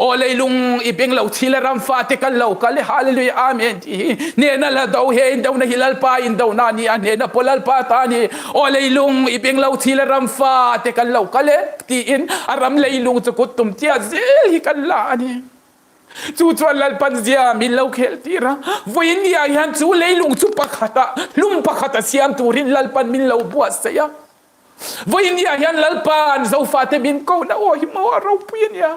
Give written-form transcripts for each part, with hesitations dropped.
Aw leilung i beng lo thil a ram fate kan lo kal e Hallelujah Amen ti hi hnehna la do he indona hi Lalpa indona a ni a hnehna pawh Lalpa ta a ni. Aw leilung i beng lo thil a ram fate kan lo kal e tiin a ram leilung chu kut tum tia zel hi kan la a ni. Chu chuan Lalpan zia min lo khel tir a, vawiin ni ah hian chu leilung chu pakhata hlum pakhata siam turin Lalpan min lo buatsaih a. Vawiin ni ah hian Lalpa'n Zofate min kohna aw hi maw a ropui a nia,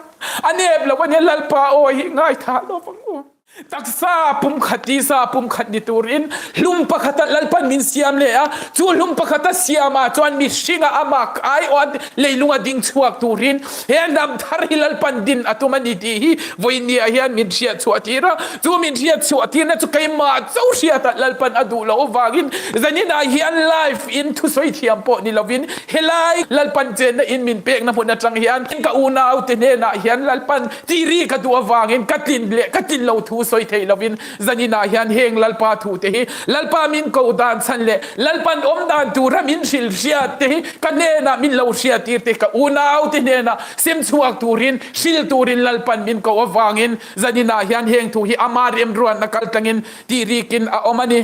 a nep lo a nia, Lalpa aw hi ngaithla lo vang u. Taksa pumkhat tisa pumkhat ni turin hlum pakhata Lalpan min siam leh a, chu hlum pakhata siam ah chuan mihringa amah aiawh leilunga ding chhuak turin he hnam thar hi Lalpan din a tum a ni tih hi vawiin ni ah hian min hriat chhuah tir a, chu min hriat chhuah tirna chu keimah cho hriatah Lalpan a duh loh avangin zanin ah hian live in thusawi thiam pawh ni lovin helai Lalpan chenna in min pekna hmun atang hian ka unaute hnenah hian Lalpan tiri ka duh avangin ka tlin leh ka tlin lo thu sawi theih lovin zanin ah hian heng Lalpa thu te hi Lalpa min koh dan chhan leh Lalpan awm dan tura min hrilh hriat te hi ka hnenah min lo hriat tir te ka unau te hnenah sem chhuak turin hrilh turin Lalpan min koh avangin zanin ah hian heng thu hi ama remruatna kal tlangin tih rikin a awm a ni.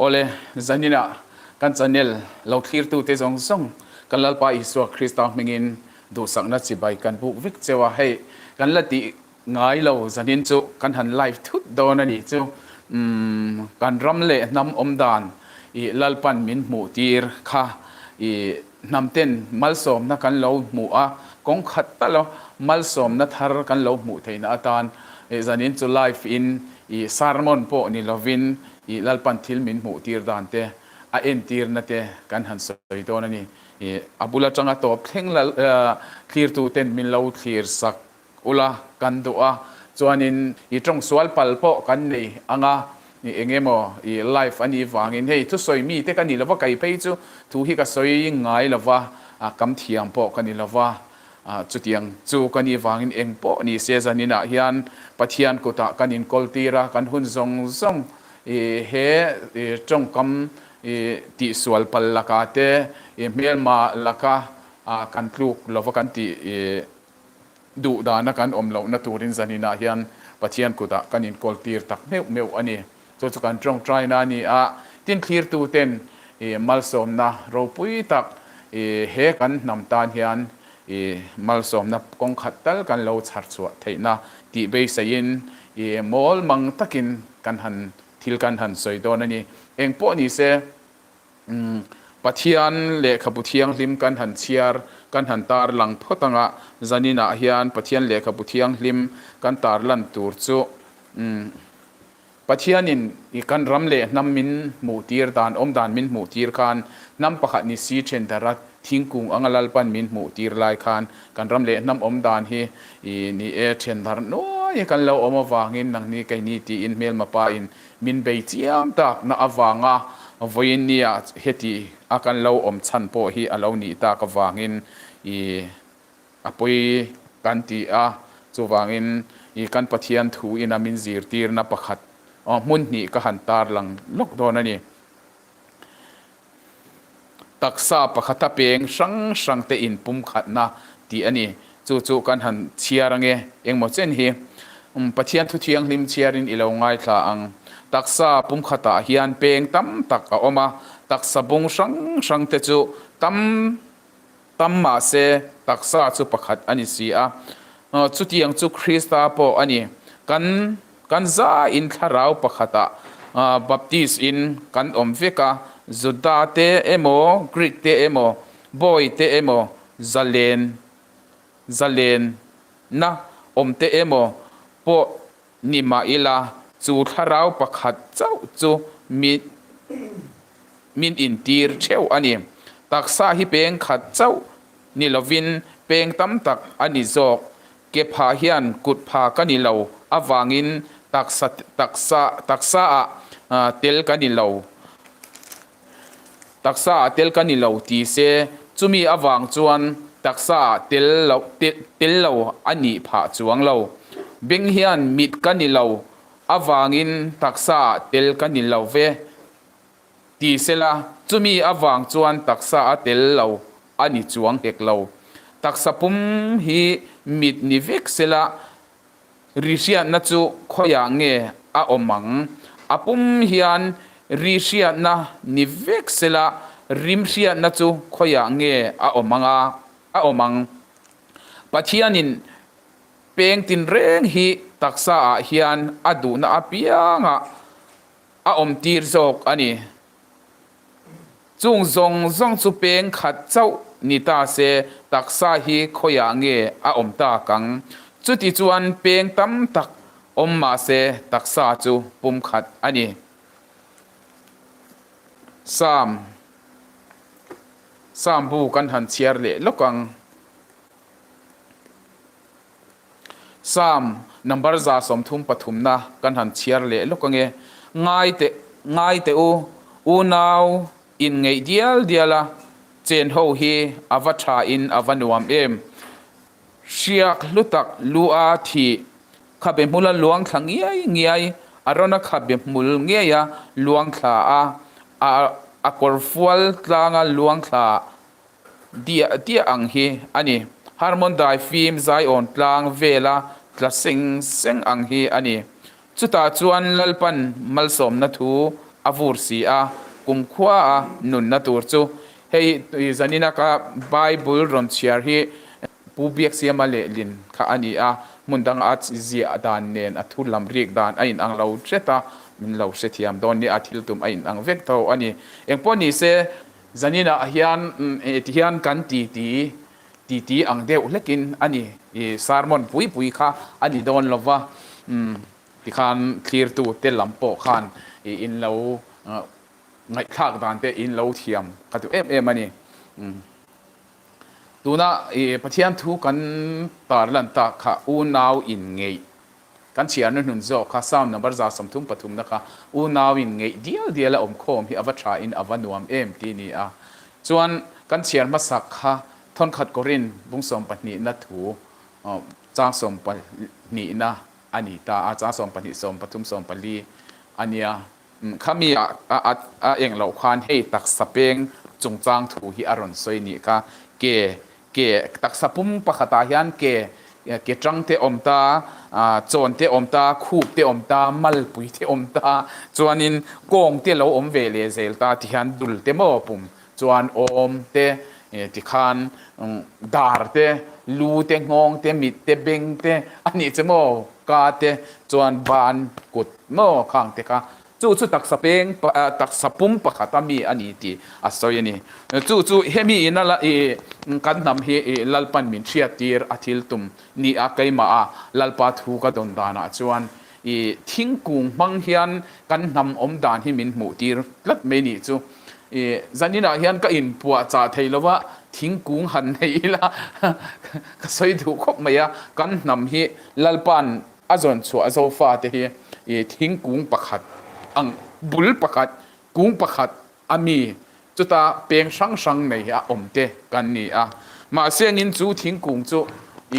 Awle, zanin ah Kan channel lo thlirtute zawng zawng kan Lalpa Isua Krista hmingin duhsakna chibai kan buk vek cheu a, hei kan la tih ngai lo zanin chu kan han live thut dawn a nih chu. Umm kan ram leh hnam awm dan i Lalpan min hmuh tir kha i hnam ten malsawmna kan lo hmuh a, kawng khat tal a malsawmna thar kan lo hmuh theihna atan zanin chu live in i sermon pawh ni lovin I Lalpan thil min hmuh tir dan te, a entirna te kan han sawi dawn a ni. I a bul atanga tawp thleng lal thlirtu ten min lo thlir sak ula kan duh a, chuanin i tawng sual pal pawh kan nei ang a, i eng emaw i life a nih vangin hei thusawi mi te ka ni lova kei phei chu thu hi ka sawi ngai lova, kam thiam pawh ka ni lova. Chutiang chu ka nih vangin eng pawh ni se zaninah hian Pathian kutah kan inkawl tir a, kan hun zawng zawng he tawngkam tihsual pal laka te, hmelma laka kan tluk lova kan tih duh dana kan awm lohna turin zaninah hian Pathian kutah kan inkawl tir tak meuh meuh a ni. Chu chu kan tawngtaina a ni a, tin thlirtuten malsawmna ropui tak he kan hnam tan hian malsawmna kawng khat tal kan lo chhar chhuah theihna tih beiseiin mawl mang takin kan han thil kan han sawi dawn a ni. Eng pawh ni se Pathian lehkhabu thianghlim kan han chhiar kan han tar lang phawt anga zaninah hian Pathian lehkhabu thianghlim kan tar lan tur chu Pathianin i kan ram leh hnam min hmuhtir dan, awm dan min hmuhtir khan hnam pakhat ni si then dara thingkung anga Lalpan min hmuhtir lai khan kan ram leh hnam awm dan hi i ni e then dar nuai kan lo awm avangin nangni keini tiin hmelma pa in min bei chiam tak na avanga vawiin nia heti a kan lo awm chhan pawh hi a lo nih tak avangin i A pawi kan ti a, chuvangin i kan Pathian thu ina min zirtirna pakhat hmun hnih ka han tarlang lawk dawn a ni. Taksa pakhata peng hrang hrang te inpumkhatna tih a ni. Chu chu kan han chhiar ange engmaw chen hi. Pathian thu thianghlim chhiarin i lo ngaithla ang. Taksa pumkhatah hian peng tam tak a awm a, taksa bung hrang hrang te chu tam Tam mahse, taksa chu pakhat a ni si a. Chutiang chu Krista pawh a ni. Kan kan zaiin thlarau pakhatah baptist in kan awm vek a, Juda te emaw, Greek te emaw, bawi te emaw, zalen zalenna awm te emaw pawh ni mah ila, chu thlarau pakhat chauh chu mi min intir theuh a ni. Taksa hi peng khat chauh ni lovin peng tam tak a ni zawk. Ke phah hian kut pha ka ni lo avangin taksa taksa taksa ah tel ka ni lo taksa ah tel ka ni lo ti se chumi avang chuan taksa ah tel lo tel lo a nih phah chuang lo. Beng hian mit ka ni lo avangin taksa ah tel ka ni lo ve. Ti sela, Chumi avang chuan taksa a tel lo a ni chuang hek lo. Taksa pum hi mit ni vek sela ri hriatna chu khawiah nge a awm ang? A pum hian ri hriatna ni vek sela rim hriatna chu khawiah nge a awm ang a a awm ang? Pathianin peng tinreng hi taksa ah hian a duhna apiangah a awm tir zawk a ni. Chung zawng zawng chu peng khat chauh ni ta se taksa hi khawiah nge a awm tak ang? Chuti chuan peng tam tak awm mah se taksa chu pum khat a ni. Psalm Psalm bu kan han chhiar leh lawk ang. Psalm number 133 na kan han chhiar leh lawk ange. Ngai teh, ngai teh u, unau inngeih dial dial a, chen ho hi a va tha in a va nuam em. Hriak hlu tak lu a thih, khabe hmula luang thla ngiai ngiai, a rawn a khabe hmul ngei a luang thla a, a a kawrfual tlanga luang thla Diah diah ang hi a ni. Harmon dai fim Zion tlang vela tla seng seng ang hi a ni. Chutah chuan Lalpan malsawmna thu a vur si a, kumkhua a nunna tur chu. Hei zanina ka Bible rawn chhiar hi Pu Biaksiama lehlin kha a ni a, hmun danga a ziah dan nen a thu lam rik dan a inang lo hret a, min lo hrethiam dawn nia, a thil tum a inang vek tho a ni. Engpawh ni se. Zaninah hian ti hian kan titi titi ang deuh hlekin a ni i sermon pui pui kha a ni dawn lo va, tikhan thlirtu te lam pawh khan i in lo ngaihthlak dan te in lo thiam ka duh em em a ni. Tuna i Pathian thu kan tarlan tak kha unau inngeih Kan chhiarna hnun zawk kha Psalm number 133 na kha unauin ngeih dial dial a awm khawm hi a va tha in a va nuam em ti ni a. Chuan kan chhiar hmasak kha Thawnkhat Korin bung sawmpahnihna thu chang sawmpahnihna a ni ta a, chang sawmpahnih sawmpathum sawmpali a nia. Khami a a eng loh khan hei taksa peng chungchang thu hi a rawn sawi nih kha. Ke Ke taksa pum pakhatah hian ke ke tang te awm ta, chawn te awm ta, khup te awm ta, malpui te awm ta, chuanin kawng te lo awm ve leh zel ta tihian dul te maw pum chuan awm te tikhan dar te, lu te, nghawng te, mit te, beng te a nih che maw ka te chuan ban kut maw khang te kha Chu chu taksa peng taksa pum pakhat a mi a ni tih a sawi a ni. Chu chu hemi in a i kan hnam hi i Lalpan min hriattir a thil tum ni a keimah a Lalpa thu ka dawn danah chuan i thingkung hmang hian kan hnam awm dan hi min hmuh tir tlat mai nih chu. I zaninah hian ka inpuah chah thei lo va thingkung han nei ila ka sawi duh khawp mai a, kan hnam hi Lalpan A zawn chhuah Zofa te hi i thingkung pakhat ang bul pakhat, kung pakhat a mi chuta peng hrang hrang nei a awm te kan ni a. Mahse angin chu thingkung chu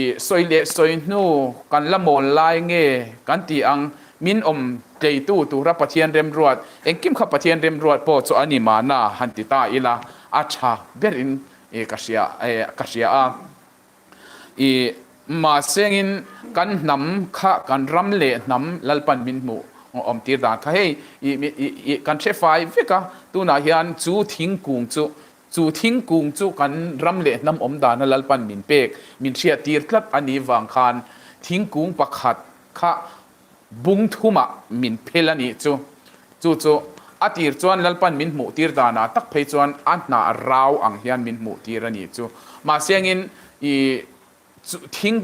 i sawi leh sawi hnu kan la mawl lai nge kan ti ang, min awm tleitu tura Pathian remruat, engkim kha Pathian remruat pawh chu a ni mahna han ti ta ila a tha berin ka hria ka hria a. I mahsengin kan hnam kha kan ram leh hnam Lalpan min hmuh awm tir dan kha hei i kan hre fai vek a, tunah hian chu thingkung chu chu thingkung chu kan ram leh hnam awm dana Lalpan min pek min hriat tir tlat a nih vang khan thingkung pakhat kha bung thumah min phel a nih chu. Chu chu a tir chuan Lalpan min hmuh tir danah tak phei chuan a hnah rau ang hian min hmuh tir a nih chu. Mahse angin i chu thing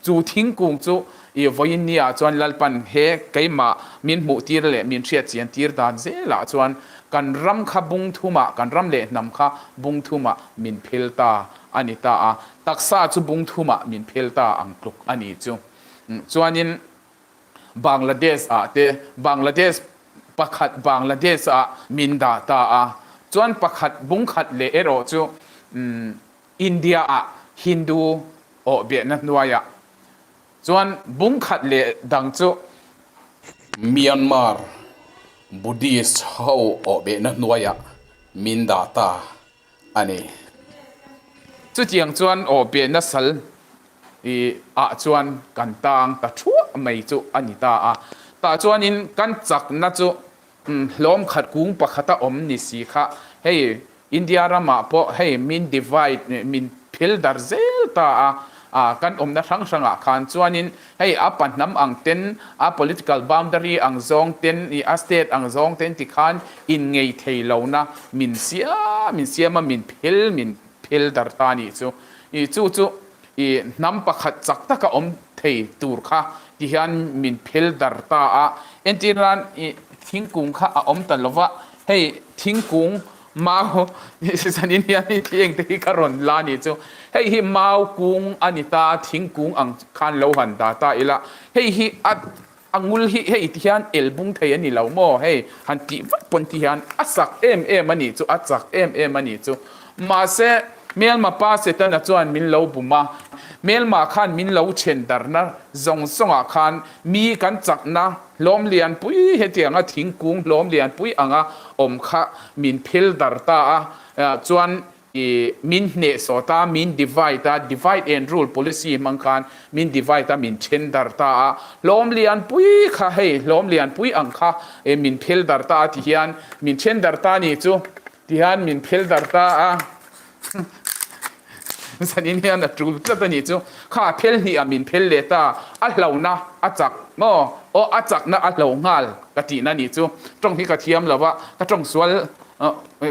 chu thingkung chu i vawiin niah chuan Lalpan he keimah min hmuh tir leh min hriat chian tir dan zelah chuan kan ram kha bung thumah kan ram leh hnam kha bung thumah min phel ta a ni ta a, taksa chu bung thumah min phel ta ang tluk a nih chu. Chuanin Bangladesh ah te Bangladesh pakhat Bangladesh ah min dah ta a, chuan pakhat bung khat leh erawh chu India ah Hindu awh behna hnuaiah chuan bung khat leh dang chu Myanmar Buddhist ho awh behna hnuaiah. min dah ta a ni. Chutiang chuan aw behna sal i ah chuan kan tang ta thuah mai chu a ni ta a. Tah chuanin kan chakna chu hlawm khat kung pakhata awm ni si kha hei India ramah pawh hei min divide min phel dar zel ta a, a kan awmna hrang hrangah khan chuanin hei a pa hnam ang ten, a political boundary ang zawng ten, i a state ang zawng ten tikhan in ngei thei lohna min siam min siam a min phel min phel dar ta nih chu. I chu chu i hnam pakhat chak taka awm thei tur kha tihian min phel dar ta a, entirnan i thingkung kha a awm ta lova hei thingkung Mau zanin hian hei thi engte hi ka rawn la ni chu. Hei hi mau kung a ni ta, thingkung ang khan lo han dah ta ila. Hei hi a a ngul hi hei ti hian el bung thei a ni lo maw? Hei han tih vak pawn ti hian a sak em em a nih chu, a chak em em a nih chu. Mahse hmelma pa Setana chuan min lo bum a, hmelma khan min lo then darna zawng zawngah khan mi kan chakna Hlawm lianpui hetianga thingkung hlawm lianpui anga awm kha min phel dar ta a, chuan i min hnehsawh ta, min divide a, divide and rule policy hmang khan min divide a, min then dar ta a, hlawm lianpui kha hei hlawm lianpui ang kha min phel dar ta a ti hian min then dar ta ni chu ti hian min phel dar ta a. Zanin hian a tul tlat a nih chu. Kha a phel hnih a min phel leh ta, a hlauhna a chak maw? Aw a chakna a hlo nghal ka tihna a nih chu. Tawng hi ka thiam lo a, ka tawng sual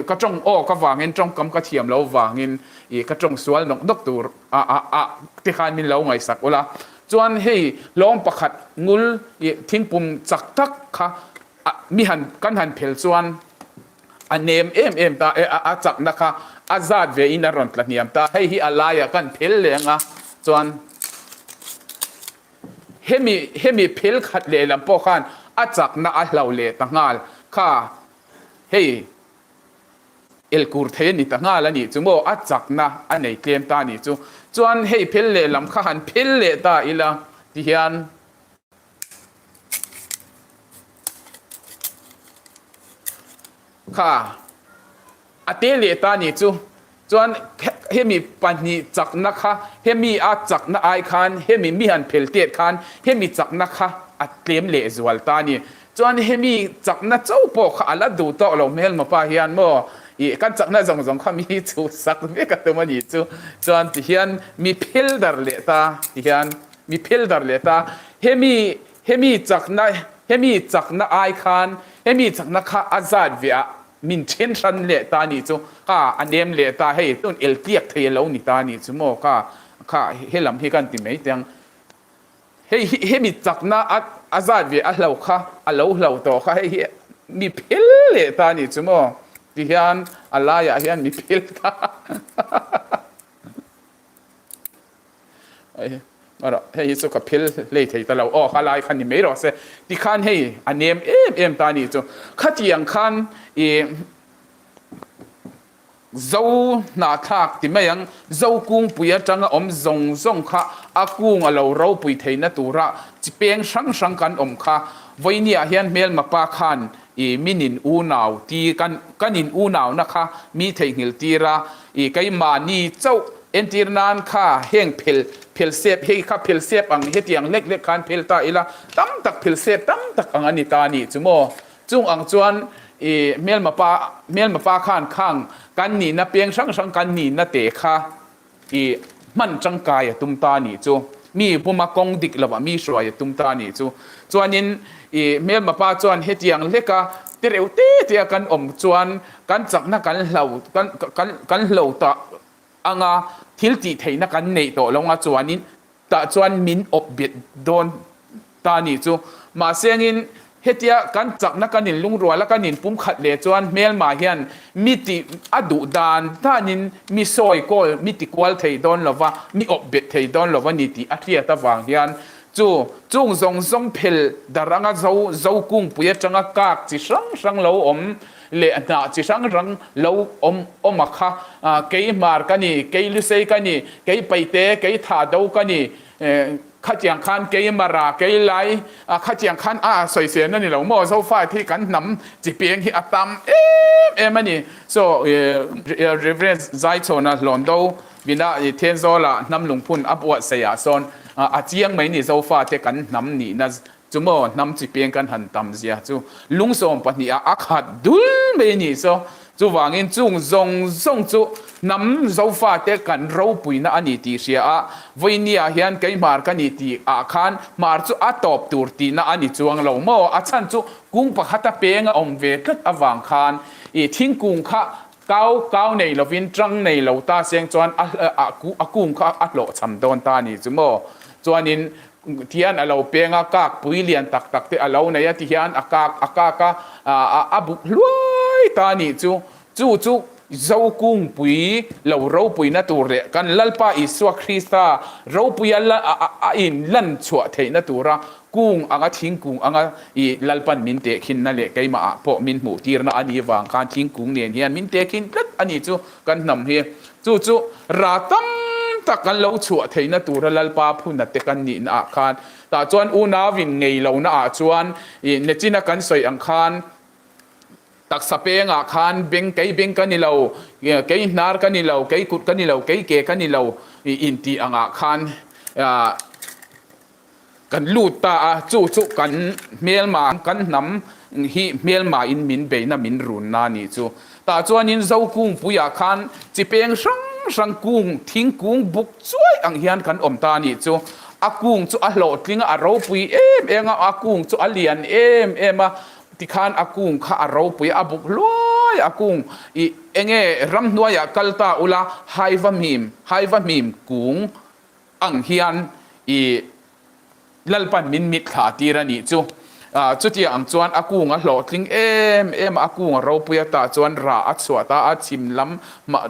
ka tawng aw ka vangin tawngkam ka thiam lo vangin ih ka tawng sual nawk nawk tur a a a te khan min lo ngaihsak ula. Chuan hei hlawng pakhat ngul ih thingpum chak tak kha mi han kan han phel chuan A nem em em ta e, a chakna kha a zat ve in a rawn tla hniam ta. Hei hi a laiah kan phel leh ang a, chuan hemi hemi phel khat lehlam pawh khan a chakna a hlo leh ta nghal kha hei elkur thei a ni ta nghal a nih chu maw, a chakna a nei tlem ta a nih chu. Chuan hei phel lehlam kha han phel leh ta ila tihian. Kha a te leh ta ni chu chuan hemi pahnih chakna kha hemi a chakna ai khan hemi mi han phel tet khan hemi chakna kha a tlem leh zual ta ni. Chuan hemi chakna cho pawh kha a la duh tawk lo hmelma pa hian maw ih kan chakna zawng zawng kha mi chhuhsak vek a tum a nih chu. Chuan tihian mi phel dar leh ta tihian. Mi phel dar leh ta, hemi hemi chakna hemi chakna ai khan hemi chakna kha a zat ve ah min then hran leh ta nih chu kha a nem leh ta hei tun el tliak thei a lo ni ta nih chu maw kha kha helam hi kan ti mai teng hei hi hemi chakna a a zat ve a hlo kha a lo hlo tawh kha hei hi mi phel leh ta nih chu maw ti hian a laiah hian mi phel ta. Hei hi chu ka phel hlei thei ta lo aw kha lai kha ni mai rawh se tikhan hei a nem em em ta ni chu khatiang khan i zo hnahthlak ti mai ang zo kungpui atanga awm zawng zawng kha a kung a lo ropui theihna tura chi peng hrang hrang kan awm kha vawinia hian hmelma pa khan i min in unau ti kan kan in unauna kha mi theihnghilh tir a i keimahni chauh entir nan kha heng phel phel sep hei kha phel sep ang hetiang hlek hlek khan phel ta ila tam tak phel sep tam tak ang a ni ta a nih chu maw chung ang chuan i hmelma pa hmelma pa khan khang kan nihna peng hrang hrang kan nihna te kha I hman tangkai a tum ta nih chu. Mi buma kawng dik lovah mi hruai a tum ta nih chu. Chuanin i hmelma pa chuan hetiang hleka te reuh te te a kan awm chuan kan chakna kan hlo kan kan kan hlo ta anga thil tih theihna kan neih tawh lo anga chuanin Tah chuan min awp bet dawn ta nih chu. Mahsengin hetia kan chakna kan inlungrual a, kan inpumkhat leh chuan hmelmah hian mi tih a duh dan danin mi sawi kawl, mi ti kual thei dawn lo va, mi awp bet thei dawn lo va ni tih a hriat avang hian chu chung zawng zawng phel dar anga zo zo kungpui atanga kak chi hrang hrang lo awm leh hnah chi hrang hrang lo awm awm a kha. Kei hmar ka ni, kei lusei ka ni, kei paite, kei thah do ka ni. Khatiang khan kei Mara, kei Lai, khatiang khan a sawiselna ni lo maw? Zofa hi kan hnam chi peng hi a tam em em a ni. So, Reverend Zaichhawna Hlawndo vina Thenzawla hnam lungphun a buatsaih ah sawn a chiang mai ni Zofa te kan hnam nihna chu maw hnam chi peng kan han tam zia chu lungsawm pahnih ah a khat dul mai ni. So, Chuvangin chung zawng zawng chu hnam Zofate kan ropuina a ni tih hria a, vawinia hian kei hmar ka ni tih ah khan hmar chu a tawp tur tihna a ni chuang lo maw? A chhan chu kung pakhata peng a awm ve tlat avang khan i thingkung kha kau kau nei lovin tang nei lo ta seng chuan a a kung kha a hlawhchham dawn ta a ni chu maw? Chuanin Tihian a lo peng a, kak pui lian tak tak te a lo nei a, tihian a kak a kak a, a buk hluai ta a nih chu. Chu chu Zokungpui lo ropuina tur leh kan Lalpa Isua Krista ropuia a in lan chhuah theihna tura kung anga thingkung anga i Lalpan min tehkhinna leh keimahah pawh min hmuhtirna a nih vang khan thingkung nen hian min tehkhin tlat a nih chu kan hnam hi. Chu chu ra tam tak kan lo chhuah theihna tura Lalpa phuna te kan nihna ah khan tah chuan unauin ngei lohna ah chuan ih nechina kan sawi ang khan taksa pengah khan beng kei beng ka ni lo, kei hnar ka ni lo, kei kut ka ni lo, kei ke ka ni lo ih intih angah khan ah Kan lut ta a, chu chu kan hmelma, kan hnam hi hmelma in min beihna min runna a nih chu. Tah chuanin Zokungpuiah khan chi peng hrang hrang kung, thingkung buk chuai ang hian kan awm ta a nih chu. A kung chu a hlawhtling a, a ropui em em a, a kung chu a lian em em a, tikhan a kung kha a ropui a, a buk hluai a kung i enge ramhnuaiah kal ta ula haiva hmim, haiva hmim kung ang hian i Lalpan min mitthla tir a nih chu. Chutia ang chuan a kung a hlawhtling em em a, a kung a ropui a tah chuan rah a chhuah ta a, chhim lam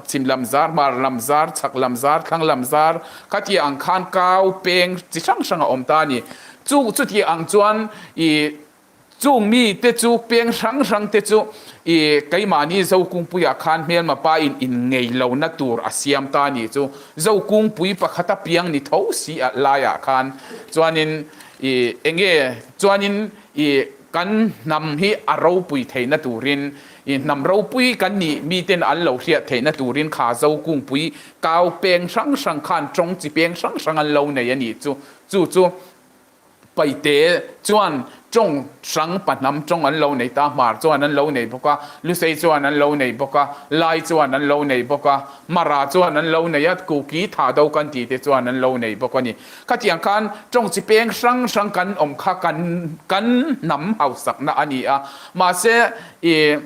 chhim lam zar, hmar lam zar, chhak lam zar, thlang lam zar khatia ang khan kau peng chi hrang hrang a awm ta a ni. Chu chutia ang chuan i Chung mite chu peng hrang hrang te chu i keimahni Zokungpuiah khan hmelma pa in inngei lohna tur a siam ta a nih chu. Zokungpui pakhat a piang ni tho si a laiah khan chuanin i enge chuanin i kan hnam hi a ropui theihna turin i hnam ropui kan nih miten an lo hriat theihna turin kha Zokungpui kau peng hrang hrang khan tawng chi peng hrang hrang an lo nei a nih chu. Chu chu Paite chuan tawng hrang pahnam tawng an lo nei ta, Hmar chuan an lo nei bawk a, Lusei chuan an lo nei bawk a, Lai chuan an lo nei bawk a, Mara chuan an lo nei a, Kuki Thado kan tih te chuan an lo nei bawk a ni. Khatiang khan tawng chi peng hrang hrang kan awm kha kan kan hnam hausakna a ni a, mahse ih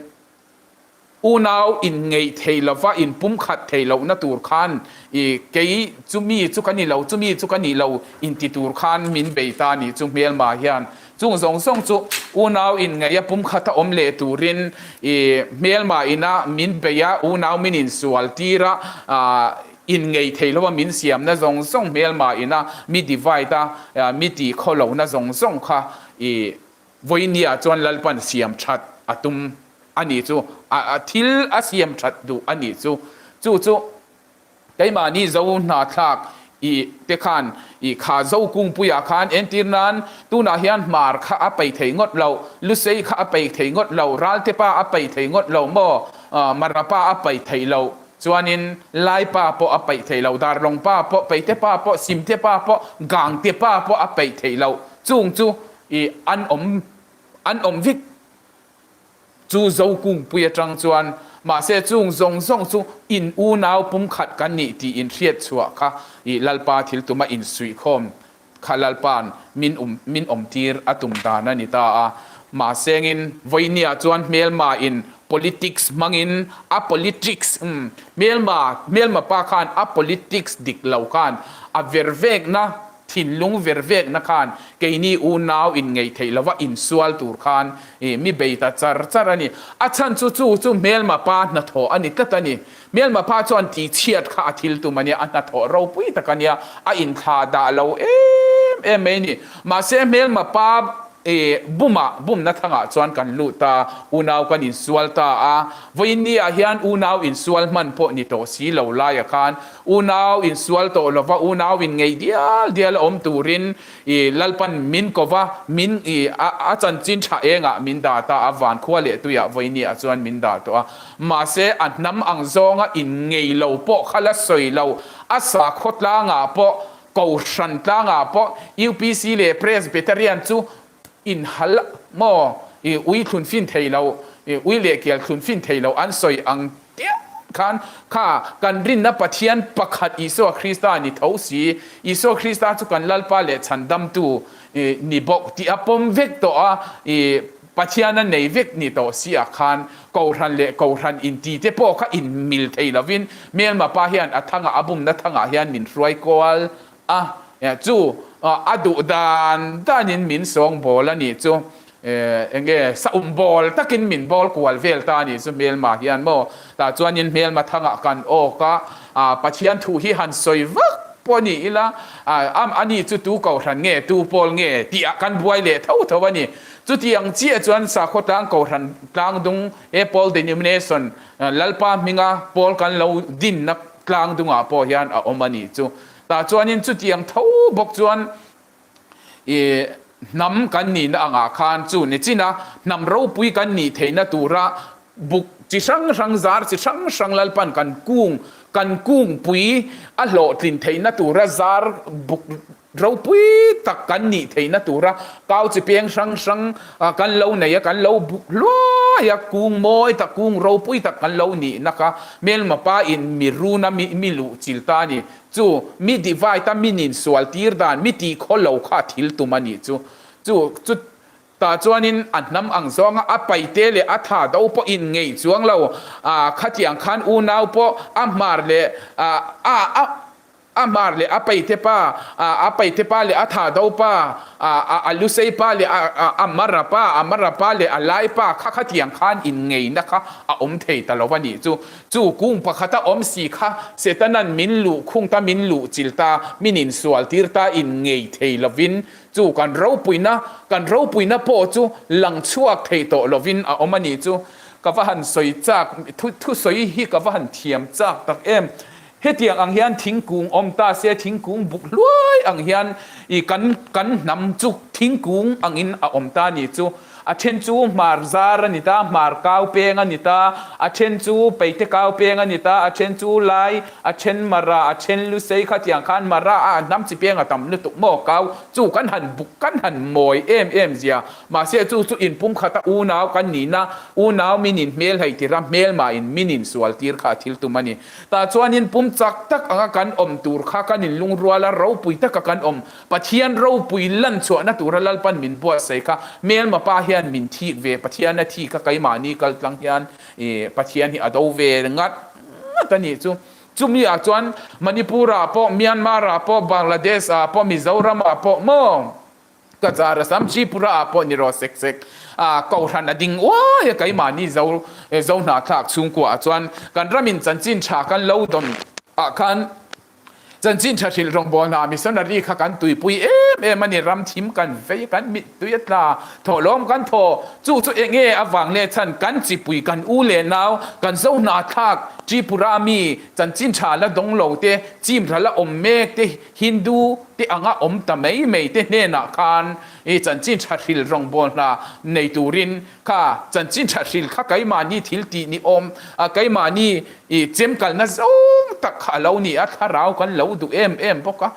Unau inngeih thei lova inpumkhat thei lohna tur khan i kei chumi chu ka ni lo, chumi chu ka ni lo inti tur khan min bei ta nih chu hmelma hian. Chung zawng zawng chu unau inngeih a pumkhat a awm leh turin i hmelma ina min bei a, unau min insual tir a, inngeih thei lova min siamna zawng zawng hmelma ina mi divide a, mi tih khaw lohna zawng zawng kha i Vawinia chuan Lalpan siam that a tum a nih chu, a thil a siam that duh a nih chu. Chu chu keimahni Zo hnathlak i te khan i kha Zo kungpuiah khan entir nan tunah hian hmar kha a peih thei ngawt lo, Lusei kha a peih thei ngawt lo, Raltepa a peih thei ngawt lo maw, Marapa a peih thei lo, chuanin Laipa pawh a peih thei lo, Darlawngpa pawh, Peitepa pawh, Simtepa pawh, Gangtepa pawh a peih thei lo. Chung chu I an awm an awm vek chu Zokungpui atang chuan mahse chung zawng zawng chu in unau pumkhat kan nih tih in hriat chhuah kha i Lalpa thil tuma insuihkhawm kha Lalpa'n min um min awmtir a tum dan a ni ta a. Mahsengin vawinia chuan hmelma in politics hmangin a politics umm hmelma hmelma pa khan a politics dik lo khan a vervekna Thinlung vervekna khan keini unau inngeih theih lova insual tur khan mi bei ta char char a ni. A chhan chu chu chu hmelma pa hnathawh a ni tlat a ni. Hmelma pa chuan tihchhiat kha a thil tum a nia, a hnathawh ropui tak a nia, a inthlah dah lo em em mai a ni. Mahse hmelma pa. Bumah, bumna thangah chuan kan lut ta, unau kan insual ta a. Vawiinni ah hian unau insual hman pawh ni tawh si lo laia khan unau insual tawh lova unau in ngei dial dial a awm turin i Lalpan min ko va, min i a chanchin tha engah min dah ta a, van khua leh tuiah vawiinni ah chuan min dah tawh a. Mahse a hnam ang zawnga in ngei lo pawh kha la sawi lo, a sakhaw tlangah pawh Kohhran tlangah pawh UPC leh Presbyterian chu inhal maw i ui thlun fin thei lo, i ui leh kial thlun fin thei lo an sawi ang tiang khan kha kan rinna Pathian pakhat Isua Krista ni tho si, Isua Krista chu kan Lalpa leh Chhandamtu ni bawk tih a pawm vek tawh a, i Pathian a nei vek ni tawh si ah khan Kohhran leh Kohhran inti te pawh kha inmil thei lovin hmelma pa hian a thangah a bumna thangah hian min hruai kual a, chu a duh dan danin min sawng bawl a nih chu, enge saum bawl takin min bawl kual vel ta a nih chu hmelma hian maw, tah chuanin hmelma thangah kan awk a, Pathian thu hi han sawi vak pawh a ni ila, a ni chu tu Kohhran nge tu pawl nge tih ah kan buai leh tho tho a ni. Chutiang chiah chuan sakhaw tlang Kohhran tlangdung he Paul Denomination Lalpa hminga pawl kan lo dinna tlangdungah pawh hian a awm a nih chu. Tah chuanin chutiang tho bawk chuan i hnam kan nihna angah khan chu ni chin a, hnam ropui kan nih theihna tura buk chi hrang hrang zar chi hrang hrang Lalpan kan kung kan kungpui a hlawhtlin theihna tura zar buk Ropui tak kan nih theihna tura kau chi peng hrang hrang kan lo nei a, kan lo buk hluai a, kung mawi tak, kung ropui tak kan lo nih nak a, hmelma pa in mi run a, mi luh chil ta a ni. Chu mi divide a, mi nin sual tir dan, mi tih khaw lo kha thil tum a nih chu. Chu chu tah chuanin a hnam ang zawnga a paite leh a tha do pawh in ngei chuang lo, khatiang khan unau pawh a hmar leh a a A hmar leh a paite pa, a paite pa leh a thado pa, a lusei pa leh a mara pa, a mara pa leh a lai pa kha khatiang khan inngeihna kha a awm thei ta lo a nih chu. Chu kung pakhata awm si kha Setanan min luh khung ta, min luh chil ta, min insual tir ta inngei thei lovin chu kan ropuina, kan ropuina pawh chu lang chhuak thei tawh lovin a awm a nih chu. Ka va han sawi chak, thusawi hi ka va han thiam chak tak em. Hetiang ang hian thingkung awm ta se, thingkung buk hluai ang hian i kan kan hnam chu thingkung angin a awm ta ni chu. A then chu hmar zar a ni ta, hmar kau peng a ni ta, a then chu peite kau peng a ni ta, a then chu lai, a then mara, a then lusei khatiang khan mara a hnam chi peng a tam lutuk maw kau chu kan han buk kan han mawi em em zia. Mahse chu chu inpumkhata unau kan nihna, unau min in hmel hei tira hmelma in min insual tir kha a thil tum a ni. Tah chuanin pum chak tak anga kan awm tur kha kan inlungrual a, ropui taka kan awm. Pathian ropui lan chhuahna tura Lalpan min buatsaih kha hmelma pa hian min thik ve, Pathian a thik a, keimahni kal tlang hian Pathian hi a do ve ngat ngat a nih chu. Chumi ah chuan Manipur ah pawh, Myanmar ah pawh, Bangladesh ah pawh, Mizoram ah pawh maw? Ka zar a sam Tripura ah pawh ni rawh sek sek a Kohhran a ding uai a keimahni zo zo hnahthlak chhungkua ah chuan kan ramin chanchin tha kan lo dawn ah khan chanchin tha hrilh rawngbawlna ah missionary kha kan tuipui em em a ni ram thim kan vei kan mittui a tla thawhlawm kan thaw chu chu enge avang leh chhan kan chipui kan u leh nau kan zo hnahthlak Tripura mi chanchin tha la dawng lo te chim ral a awm mek te Hindu te anga awm ta mai mai te hnenah khan i chanchin tha hril rawngbâwl hna nei turin kha chanchin tha hril kha keimahni thil tih ni awm a, keimahni i chemkalna zawng tak kha a lo ni a, thlarau kan lo duh em em bawk a,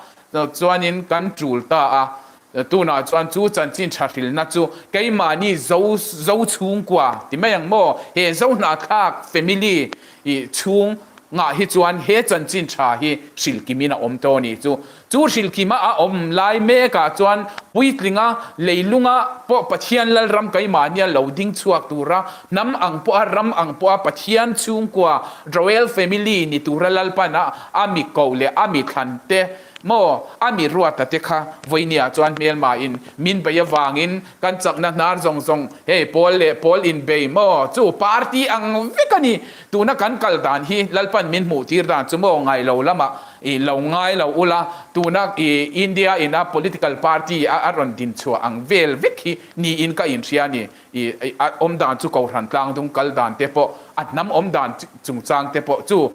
chuanin kan tul ta a, tunah chuan chu chanchin tha hrilna chu keimahni zo zo chhungkua ti mai ang maw, he zo hnahthlak family I chhung ngah hi chuan he chanchin tha hi hrilhkimin a awm tawh a nih chu. Chu hrilhkima a awm lai mekah chuan puitlinga leilunga pawh Pathian Lalram keimahnia lo ding chhuak tura hnam ang pawha ram ang pawha Pathian chhungkua Royal Family ni tura Lalpan a a mi koh leh a mi thlan te. Maw, a mi ruata te kha vawinia chuan hmelma in min bei avangin kan chakna hnar zawng zawng hei pawl leh pawl in bei maw chu party ang vek a ni. Tuna kan kal dan hi Lalpan min hmuh tir dan chu maw ngai lo lamah i lo ngai lo ula tuna i India ina political party a a rawn din chhuah ang vel vek hi niin ka inhria a ni. I a awm dan chu Kohhran tlangdung kal dan te pawh a hnam awm dan chungchang te pawh chu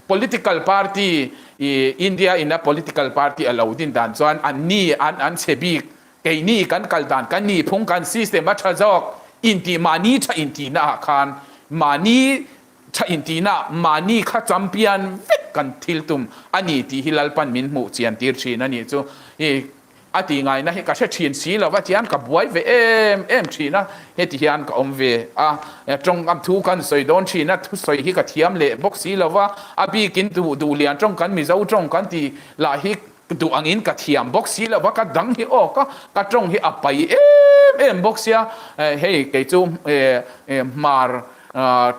Political party i India in a political party a lo din dan chuan an ni an an chhe bik, keini kan kal dan kan ni phung kan system a tha zawk intih mahni tha intihna ah khan mahni tha intihna mahni kha champion vek kan thil tum a ni tih hi Lalpan min hmuh chian tir thin a nih chu. A tih ngaihna hi ka hre thin si lo va, tihian ka buai ve em em thin a, heti hian ka awm ve a, tawngkam thu kan sawi dawn thin a, thusawi hi ka thiam leh bawk si lo va, a bikin duh duh lian tawng kan Mizo tawng kan tih lah hi duh angin ka thiam bawk si lo va, ka dang hi aw ka ka tawng hi a pai em em bawk sia, hei kei chu hmar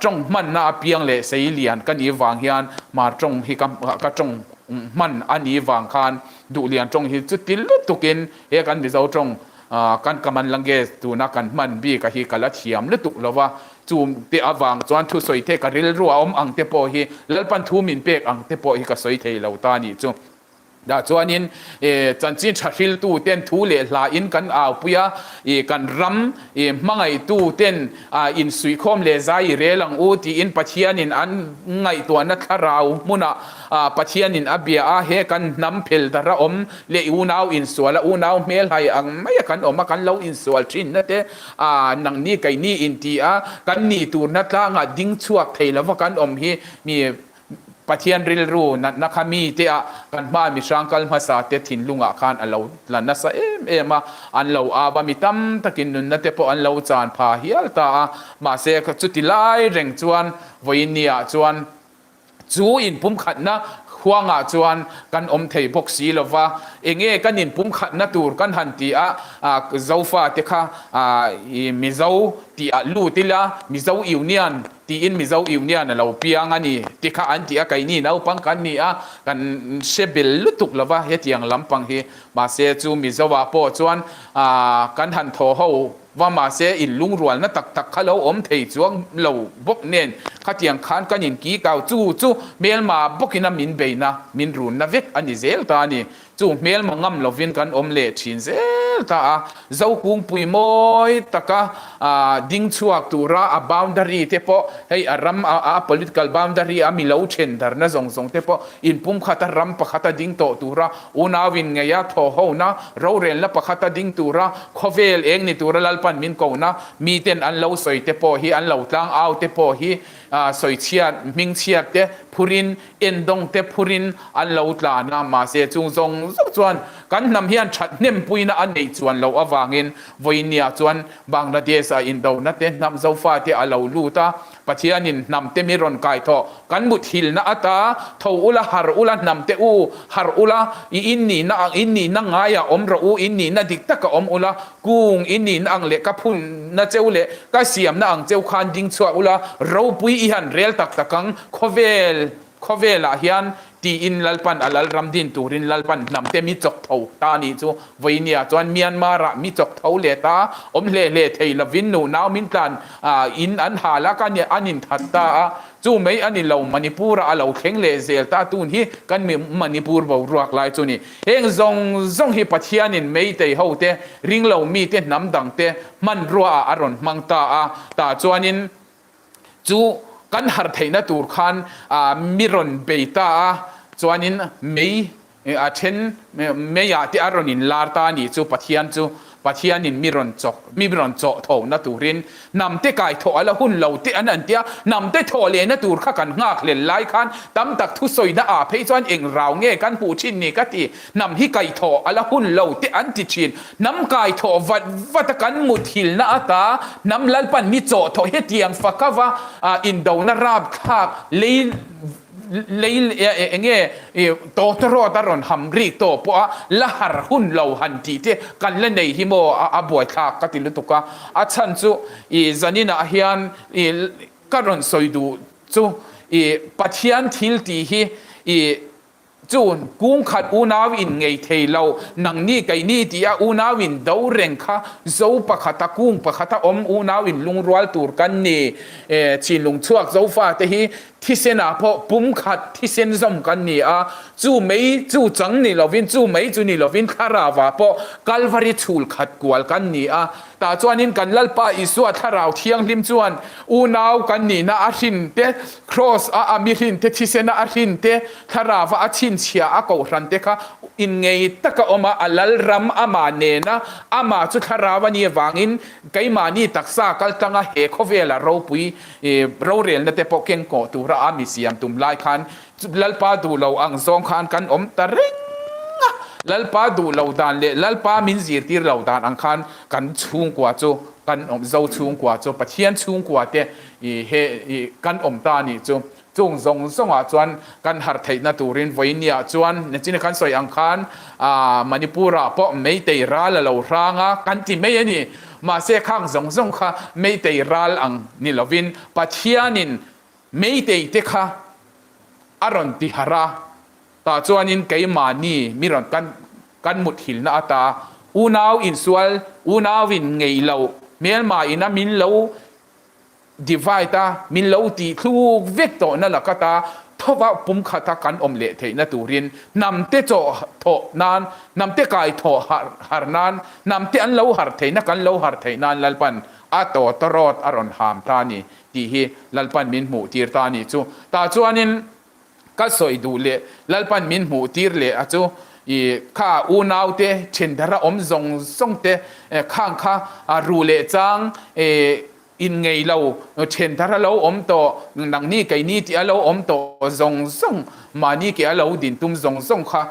tawng hmanna apiang leh sei lian ka nih vang hian hmar tawng hi ka ka tawng hman a nih vang khan Duhlian tawng hi chuti lutukin he kan Mizo tawng kan Kaman language tuna kan hman bik a hi ka la thiam lutuk lo va, chu te avang chuan thusawi te ka rilru a awm ang te pawh hi Lalpan thu min pek ang te pawh hi ka sawi thei lo ta nih chu. Dah chuanin chanchin tha hriltu ten thu leh hla in kan aupui a, kan ram hmangaihtu ten insuihkhawm leh zai i rel ang u tiin Pathianin an ngaihtuahna thlarau hmunah Pathianin a bia a, he kan hnam phel dara awm leh unau insual a, unau hmelhai ang maia kan awm a, kan lo insual thinna te nangni keini inti a, kan nih turna tlangah ding chhuak thei lova kan awm hi mi Pathian rilru natna kha mite ah kan hma mihrang kal hmasa te thinlungah khan a lo tla nasa em em a, an lo ap a, mi tam takin nunna te pawh an lo chan pha hial ta a, mahse chuti lai reng chuan vawiinniah chuan Chu inpumkhatna huangah chuan kan awm thei bawk si lo va, enge kan inpumkhatna tur kan han ti a, Zofa te kha Mizo tih ah lut ila, Mizo Union tiin Mizo Union a lo piang a ni ti kha an ti a, keini naupang kan ni a, kan hre bel lutuk lo va hetiang lampang hi, mahse chu Mizo ah pawh chuan kan han thaw ho Va mahse in lungrualna tak tak kha lo awm thei chuang lo bawk nen khatiang khan kan in ki kau chu chu hmelma bawkin a min beina min runna vek a ni zel ta a ni. Chu hmelma ngam lovin kan awm leh thin zel ta a. Zokungpui mawi taka ding chhuak tura a boundary te pawh hei a ram a political boundary a mi lo then darna zawng zawng te pawh inpumkhata ram pakhata ding tawh tura Unau in ngeia thawhhona rorelna pakhata ding tura khawvel eng ni tura Lalpan min kohna miten an lo sawi te pawh hi an lo tlang au te pawh hi sawichhiat hmingchhiat te phurin endawng te phurin an lo tlan a mahse chung zawng zawng chuan kan hnam hian that hnempuina a neih chuan loh avangin vawinia chuan Bangladesh ah indona te hnam Zofa te a lo lut a Pathianin hnamte mi rawn kai thawh, kan muthilna ata tho ula, harh ula, hnamte u, harh ula, i innihna ang, innihna ngaiah awm rawh u, innihna dik taka awm ula, kung innihna ang leh ka phunna cheu leh ka siamna ang cheu khan ding chhuak ula, ropui i han rel tak tak ang, khawvel, khawvelah hian Tiin Lalpan a Lalram din turin Lalpan hnamte mi chawk tho ta nih chu vawinia chuan Myanmar-ah mi chawk tho leh ta awm hle hle thei lovin nu nau min tlan in an hal a, kan an inthat ta a, chu mai a ni lo Manipur-ah a lo thleng leh zel ta tun hi kan mi Manipur boruak lai chu ni. Heng zawng zawng hi Pathianin Meitei hote ringlo mite hnam dangte hmanruaah a rawn hmang ta a, tah chuanin Chu kan harh theihna tur khan mi rawn bei ta a, chuanin mei a then meiah te a rawn inlar ta a nih chu Pathian chu Pathianin mi rawn chawk mi rawn chawh thona turin hnam te kai thawh a la hun lo te an an tia, hnam te thawh lehna tur kha kan nghak hlel lai khan tam tak thusawina ah phei chuan eng rau nge kan hmuh thin ni ka ti. Hnam hi kaihthawh a la hun lo te an ti thin. Hnam kaithawh vat vat a kan muthilna ata hnam Lalpan mi chawhthawh hetiang fakava indona rapthlak lei lei enge tawtawrawt a rawn ham rik tawh pawh a la har hun lo han tih te kan la nei hi maw a buaithlak ka ti lutuk a. A chhan chu i zaninah hian i ka rawn sawi duh chu i Pathian thil tih hi i. Chun, kung khat unau in ngei thei lo, nangni keini tia unau in do reng kha zo pakhata kung pakhata awm unau in lungrual tur kan ni. E, chinlung chhuak zofa te hi thisen ah pawh pum khat thisen zawm kan ni a, chu mei chu chang ni lovin chu mei chu ni lovin thlarau ah pawh Kalvari chhul khat kual kan ni a. Tah chuanin kan Lalpa Isua Thlarau Thianghlim chuan unau kan nihna a hrin te, Kraws a a mi hrin te, thisena a hrin te, Thlarauva a chhinchhiah a kohhran te kha inngei taka awm a, a Lalram amah nena amah chu Thlarau a nih avangin keimahni taksa kaltlanga he khawvela ropui rorelna te pawh kengkawh tura a mi siam tum lai khan Lalpa duh lo ang zawng khan kan awm ta reng a, Lalpa duh lo dan leh Lalpa min zirtir lo dan ang khan kan chhungkua chu kan awm, Zo chhungkua chu Pathian chhungkua te he kan awm ta a nih chu. Chung zawng zawngah chuan kan harh theihna turin vawinia chuan nichina kan sawi ang khan Manipur-ah pawh Meitei ral a lo hrang a kan ti mai a ni. Mahse khang zawng zawng kha Meitei ral ang ni lovin Pathianin Meitei te kha a rawn ti harh a, tah chuanin keimahni mi rawn kan kan muthilna ata unau insual, unau in ngei lo, hmelma ina min lo divide a, min lo tih thluk vek tawhna lakata thova pumkhata kan awm leh theihna turin hnamte chawh thawh nan, hnamte kai thawh harh harh nan, hnamte an lo harh theihna kan lo harh theih nan Lalpan a tawtawrawt a rawn ham ta a ni. Tih hi Lalpan min hmuh tir ta a nih chu. Tah chuanin ka sawi duh leh Lalpan min hmuh tir leh a chu i kha unaute thendara awm zawng zawng te khang kha ruh leh chang in ngei lo thendara lo awm tawh nangni keini tih a lo awm tawh zawng zawng mahni ke a lo din tum zawng zawng kha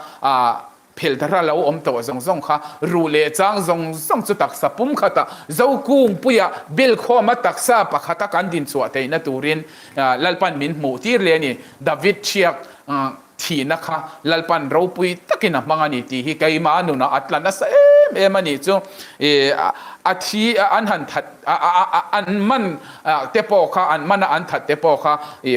Phel thara lo awm tawh zawng zawng kha ruh leh chang zawng zawng chu taksa pum khatah Zokungpuia bilkhawma taksa pakhata kan dinchhuah theihna turin Lalpan min hmuh tir leh a ni. David thiak thihna kha Lalpan ropui takin a hmang a ni tih hi keimah nunah a tla nasa em em a nih chu. A thi an han that an man te pawh kha an mana an that te pawh kha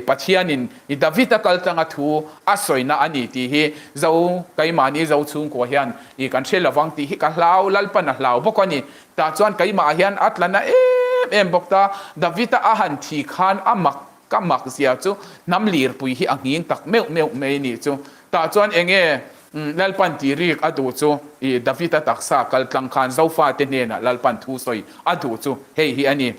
Pathianin David a kal tlanga thu a sawina a ni tih hi Zo keimahni Zo chhungkua hian i kan hre lovang tih hi ka hlau, Lalpan a hlau bawk a ni. Tah chuan keimah hian a tla na em em bawk ta. David-a a han thi khan a mak ka mak zia chu hnam lirpui hi a nghing tak meuh meuh mai nih chu. Tah chuan enge Lalpan tih rik a duh chu i David-a taksa kal tlang khan Zofate hnenah Lalpan thu sawi a duh chu hei hi a ni.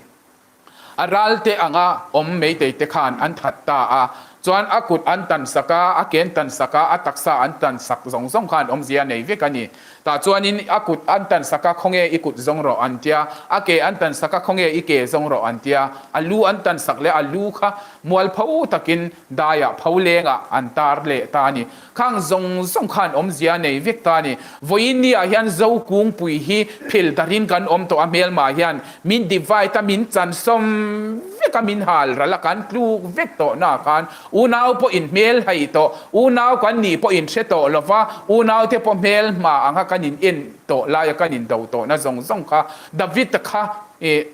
A ralte anga awm meitei te khan an that ta a, chuan a kut an tan sak a, a ken tan sak a, a taksa an tan sak zawng zawng khan awmzia nei vek a ni. Tah chuanin a kut an tan sak a, khawnge i kut zawng rawh an tia, a ke an tan sak a, khawnge i ke zawng rawh an tia, a lu an tan sak leh a lu kha mualpho takin daiah pho lengah an tar leh ta a ni. Khang zawng zawng khan awmzia nei vek ta a ni. Vawiin ni ah hian Zo kungpui hi phel darin kan awm tawh a hmelmah hian min divide a min chansawm vek a min hal ral a kan tluk vek tawh na khan unau pawh in hmel hai tawh unau kan nih pawh in hre tawh lo va unau te pawh hmel hma anga kan in en tawh lai a kan in do tawh na zawng zawng kha David kha ih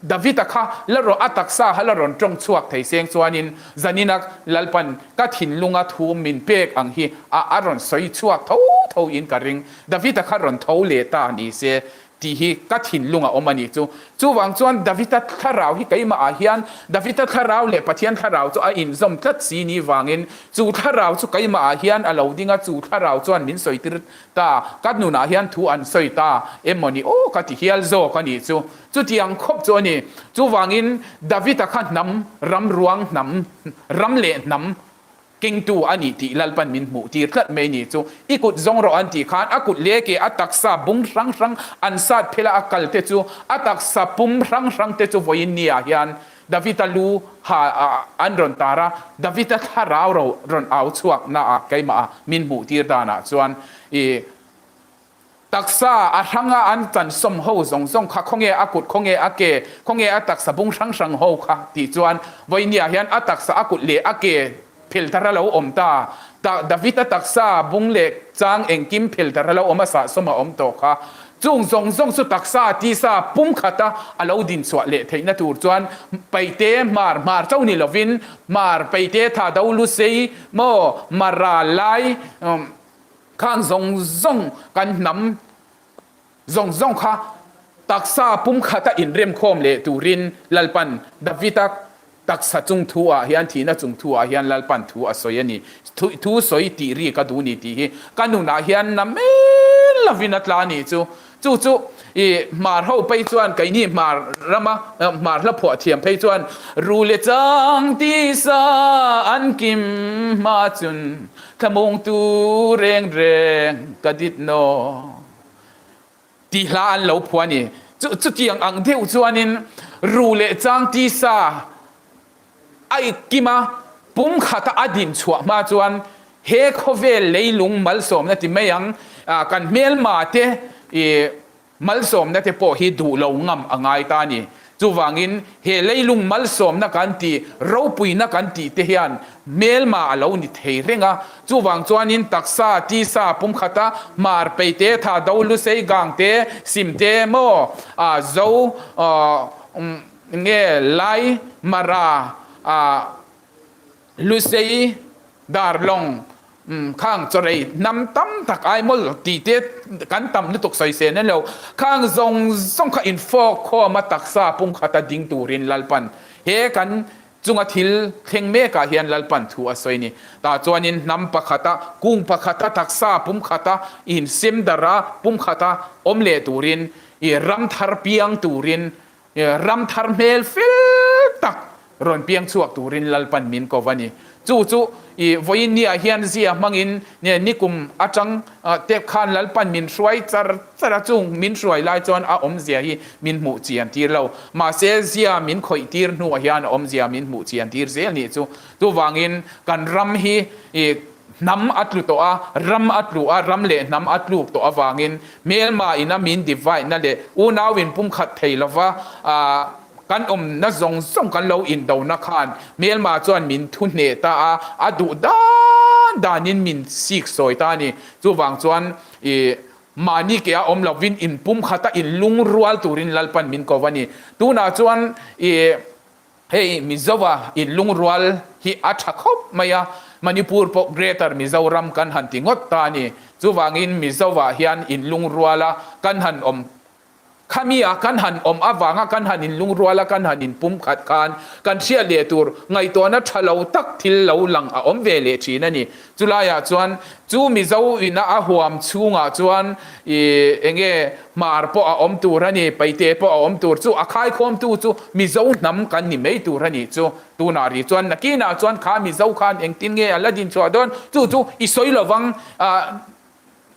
David-a kha la rawh, a taksa kha la rawn tawng chhuak thei seng chuanin Zanina Lalpan ka thinlunga thu min pek ang hi a a rawn sawi chhuak tho tho in ka ring. David-a kha rawn tho leh ta ni se tih hi ka thinlung a awm a nih chu. Chuvang chuan David-a thlarau hi keimah ah hian David-a thlarau leh Pathian thlarau chu a inzawm tlat si ni vangin chu thlarau chu keimah ah hian a lo ding a, chu thlarau chuan min sawi tir ta, ka nunah hian thu an sawi ta em maw ni aw ka ti hial zawk a nih chu. Chutiang khawp chu a ni. Chuvangin David-a kha hnam, ram ruang hnam, ram leh hnam kengtu a ni tih Lalpan min hmuh tir tlat mai ni chu. I kut zawng rawh an tih khan a kut leh ke a taksa bung hrang hrang an sat phel a a kal te chu a taksa pum hrang hrang te chu vawiin ni ah hian David-a lu ha an rawn tar a, David-a thlarau ro rawn au chhuak na ah keimah a min hmuh tir dan ah chuan i Taksa a hranga an chansawm ho zawng zawng kha khawnge a kut, khawnge a ke, khawnge a taksa bung hrang hrang ho kha tih chuan vawinia hian a taksa a kut leh a ke phel thar a lo awm ta. Ta David a taksa bung leh chang engkim phel thar a lo awm a sahsawm a awm tawh kha. Chung zawng zawng chu taksa, tisa, pumkhata a lo dinchhuah leh theihna tur chuan Paite hmar hmar chauh ni lovin hmar Paite tha do Lusei maw Mara lai khang zawng zawng kan hnam zawng zawng kha taksa pumkhata inremkhawm leh turin Lalpan Davida Taksa chung thu ah hian thihna chung thu ah hian Lalpan thu a sawi a ni. Thu sawi tih ri ka duh ni tih hi ka nunah hian na mel lovin a tla a nih chu. Chu chu i hmar ho phei chuan keini hmar rama hmar hla phuah thiam phei chuan ru le chang tisa an kim hma chun thlamungtu reng reng ka dit naw. Tih hla an lo phuah a ni. Chu chutiang ang deuh chuanin ru leh chang tisa a kim a, pum khata a din chhuah hma chuan he khawvel leilung malsawmna ti mai ang, kan hmelma te ih malsawmna te pawh hi duh lo ngam a ngai ta a ni. Chuvangin he leilung malsawmna kan tih, ropuina kan tih te hian hmelma a lo ni thei reng a. Chuvang chuanin taksa, tisa, pumkhata hmar, peite, tha, do, lusei, gang te, sim te, maw, ah, zo, nge, lai, mara, ah, Lusei, Darlawng, khang chawrei hnam tam tak ai mawl tih te kan tam lutuk sawi se na lo. Khang zawng zawng kha infawk khawm a taksa pumkhata ding turin Lalpan he kan chunga thil thleng mekah hian Lalpan thu a sawi ni. Tah chuanin hnam pakhata, kung pakhata taksa pumkhata insem darh a pumkhata awm leh turin i ram thar piang turin Ram thar hmel fel tak rawn piang chhuak turin Lalpan min ko va ni. Chu chu i vawiin ni ah hian zia hmangin nikum atang tep khan Lalpan min hruai char char a, chung min hruai lai chuan a awmzia hi min hmuh chian tir lo. Mahse zia min khawih tir hnuah hian a awmzia min hmuh chian tir zel nih chu. Chuvangin kan ram hi i hnam a tlu tawh a, ram a tlu a, ram leh hnam a tluk tawh avangin hmelma ina min divide na leh unau in pumkhat thei lova kan awmna zawng zawng kan lo indona khan hmelma chuan min thu hneh ta a, a duh dan danin min sik sawi ta a ni. Chuvang chuan i mahni ke a awm lovin in pumkhata in lungrual turin Lalpan min ko va ni. Tunah chuan i. Hei Mizoa in lungrual hi a tha khawp mai a, Manipur pawh Greater Mizoram kan han ti ngawt ta a ni. Chuvangin Mizoa hian in lungrual a kan han awm khami a kan han awm avanga kan han in lungrual a kan han in pumkhat khan kan hriat leh tur ngaihtuahna tha lo tak thil lo lang a awm ve leh thin a ni. Chulaiah chuan chu Mizo ina a huam chhungah chuan ih enge Hmar pawh a awm tur a ni, Paite pawh a awm tur chu a khaikhawmtu chu Mizo hnam kan ni mai tur a nih chu. Tunah rih chuan nakinah chuan kha Mizo khan engtin nge a la din chhuah dawn chu chu i sawi lovang ah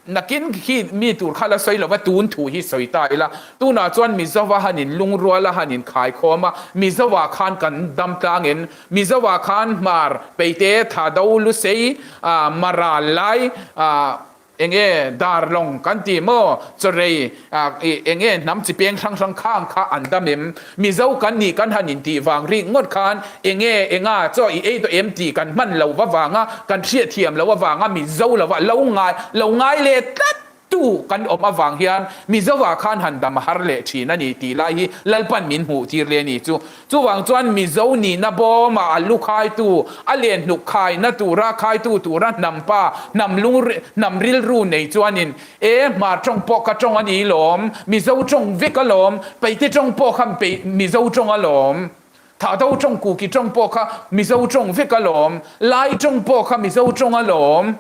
Nakin khi mi tur kha la sawi lova tun thu hi sawi ta ila. Tunah chuan Mizoa han in lungrual a han in khaikhawm a, Mizoa khan kan dam tlangin Mizoa khan Hmar, Peite, Thado, Lusei, Mara, Lai, enge Darlawng kan ti maw, Chawrei, enge hnam chi peng hrang hrang khang kha an dam em? Mizo kan nih kan han intih vang rik ngawt khan enge enga chaw i ei tawh em tih kan hman lo va vanga kan hriatthiam lo avanga Mizo lova lo ngai lo ngai leh tlat tu kan awm avang hian Mizoah khan han dam a har leh thin a ni tih lai hi Lalpan min hmuh tir leh a ni chu. Chuvang chuan Mizo nihna bawmah a lu khaitu, a len hnuk khaina tura khaitu tura hnam pa, hnam lung hnam rilru nei chuanin E, Hmar tawng pawh ka tawng a ni lawm, Mizo tawng vek a lawm, Peite tawng pawh kha Mizo tawng a lawm, Thahdo tawng Kuki tawng pawh kha Mizo tawng vek a lawm, Lai tawng pawh kha Mizo tawng a lawm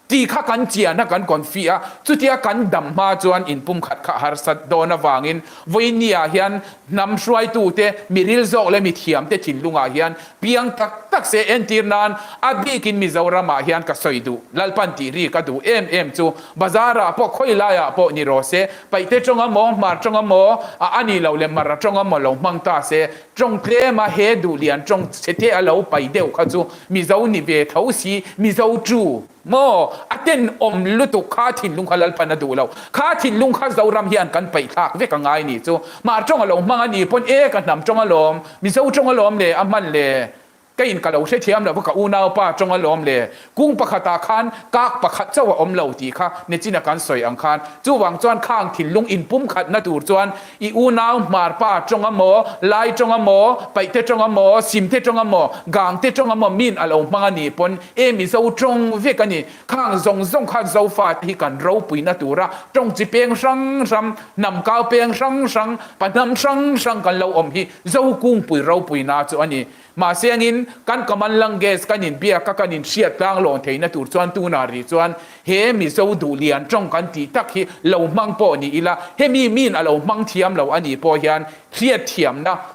tih kha kan chian a, kan confi a, chutia kan dam hma chuan inpumkhat kha harsat dawn avangin vawiinniah hian hnam hruaitute, miril zawk leh mithiamte thinlungah hian piang tak tak se entir nan a bikin Mizoramah hian ka sawi duh. Lalpan tih ri ka duh em em chu bazarah pawh khawi laiah pawh ni rawh se, Paihte tawng a maw, Hmar tawng a maw, a a nih loh leh Mara tawng a maw lo hmang ta se, tawng tlem a he duh lian tawng chhe te a lo pai deuh kha chu Mizo ni ve tho si, Mizo tu maw a tenawm lutuk kha thinlung kha Lalpan a duh lo. Kha thinlung kha Zoram hian kan paih thlak vek a ngai nih chu. Hmar tawng a lo hmang a nih pawn e ka hnam tawng a lawm, Mizo tawng a lawm le a hman le. Ka in ka lo hrethiam lo va, ka unaupa tawng alawm le. Kung pakhatah khan kak pakhat chauh a awm lo tih kha Nechina kan sawi ang khan. Chuvang chuan khang thinlung inpumkhatna tur chuan i unau hmarpa tawng amaw, lai tawng amaw, paihte tawng amaw, simte tawng amaw, gangte tawng amaw min a lo hmang a nih pawn e Mizo tawng vek a ni. Khang zawng zawng khan Zofate hi kan ropuina tura tawng chi peng hrang hrang, hnam kau peng hrang hrang, pa hnam hrang hrang kan lo awm hi Zo kungpui ropuina chu a ni. Mahse angin kan common language kan inbiak a kan inhriat tlang lawn theihna tur chuan tunah rih chuan he Mizo duhlian tawng kan tih tak hi lo hmang pawh ni ila hemi min a lo hmang thiam lo a nih pawh hian hriatthiamna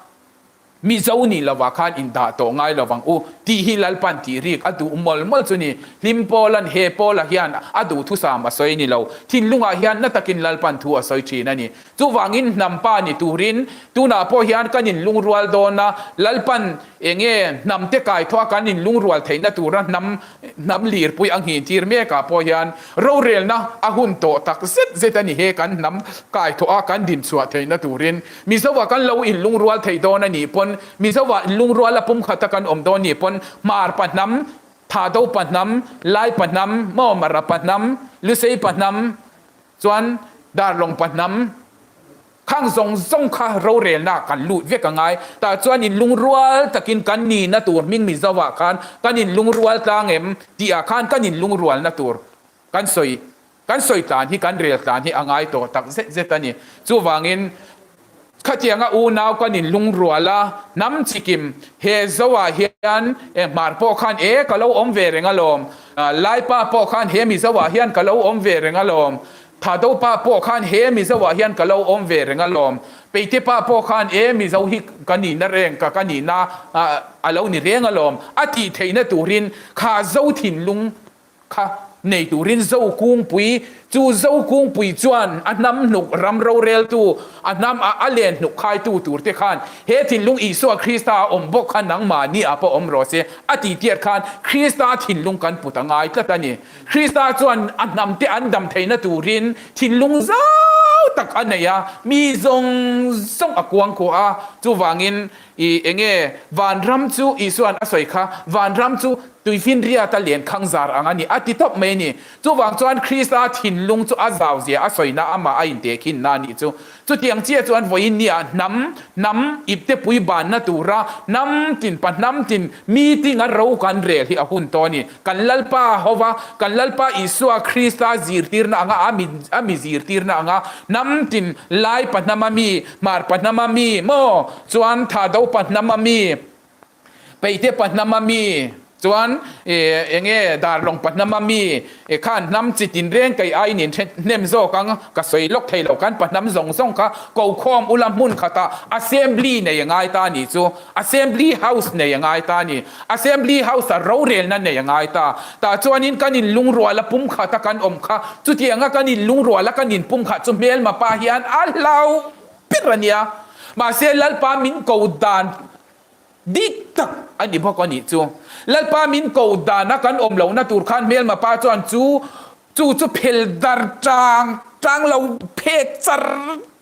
Mizo ni lovah khan indah tawh ngai lovang u tih hi Lalpan tih rik a duh mawlh mawlh chu ni. Hlim Pawlan he Pawla hian a duhthusam a sawi ni lo. Thinlungah hian na takin Lalpan thu a sawi thin a ni. Chuvangin hnam pa ni turin tunah pawh hian kan inlungrual dawn a, Lalpan enge hnam te kaithuah kan inlungrual theihna tura hnam hnam lirpui a nghintir mekah pawh hian rorelna a hun tawh tak zet zet a ni he kan hnam kaithuah kan dinchhuah theihna turin Mizoah kan lo inlungrual thei dawn a nih pawn Mizoah inlungrual a pumkhata kan awm dawn nih pawn Hmar pa hnam, Thado pa hnam, Lai pa hnam, Maw Mara pa hnam, Lusei pa hnam, Chuan Darlawng pa hnam khang zawng zawng kha rorelna kan lut vek a ngai. Tah chuan inlungrual takin kan nihna tur hming Mizo ah khan kan inlungrual tlang em tih ah khan kan inlungrualna tur kan sawi kan sawi tlan hi kan rel tlan hi a ngai tawh tak zet zet a ni. Chuvangin Khatianga unau kan inlungrual a, hnam chikim he Zoah hian e hmar pawh khan e ka lo awm ve reng alawm, Laipa pawh khan he Mizoah hian ka lo awm ve reng alawm, Thadopa pawh khan he Mizoah hian ka lo awm ve reng alawm, Peitepa pawh khan e Mizo hi ka nihna reng ka ka nihna a lo ni reng alawm a tih theihna turin kha Zo thinlung Kha nei turin Zo Kungpui, chu Zo Kungpui chuan a hnam hnuk ram roreltu, a hnam a a len hnuk khaitu tur te khan he thinlung Isua Krista a awm bawk kha nangmahni ah pawh awm rawh se a tih tiat khan Krista thinlung kan put a ngai tlat a ni. Krista chuan a hnam te an dam theihna turin thinlung zau tak a nei a, mi zawng zawng a kuangkuah a, chuvangin I enge vanram chu Isua'n a sawi kha, vanram chu tuifinriata len khang zar ang a ni a ti tawp mai a ni. Chuvang chuan Krista thinlung chu a zau zia a sawina amah a intehkhinna a nih chu. Chutiang chiah chuan vawiin nia hnam, hnam iptepui banna tura hnam tin pa hnam tin meeting a ro kan rel hi a hun tawh a ni. Kan Lalpa hova, kan Lalpa Isua Krista zirtirna anga a mi a mi zirtirna anga hnam tin lai pa hnama mi, Hmar pa hnama mi maw chuan Thado pa hnama mi, Peite pa hnama mi chuan enge Darlawng pa hnama mi khan hnam chi tinreng kei aiin in hnem zawk ang ka sawi lawk thei lo kan pa hnam zawng zawng kha kokhawm ula hmun khatah Assembly nei a ngai ta a nih chu. Assembly House nei a ngai ta a ni. Assembly House-a rorelna nei a ngai ta. Tah chuanin kan inlungrual a pumkhat a kan awm kha. Chutianga kan inlungrual a kan inpumkhat chu hmelma pa hian a hlau ber a nia. Mahse Lalpa min ko dan dik tak a ni bawk a nih chu. Lalpa min ko dana kan awm lohna tur khan hmelma pa chuan chu Chu chu phel dar tang tang lo phek char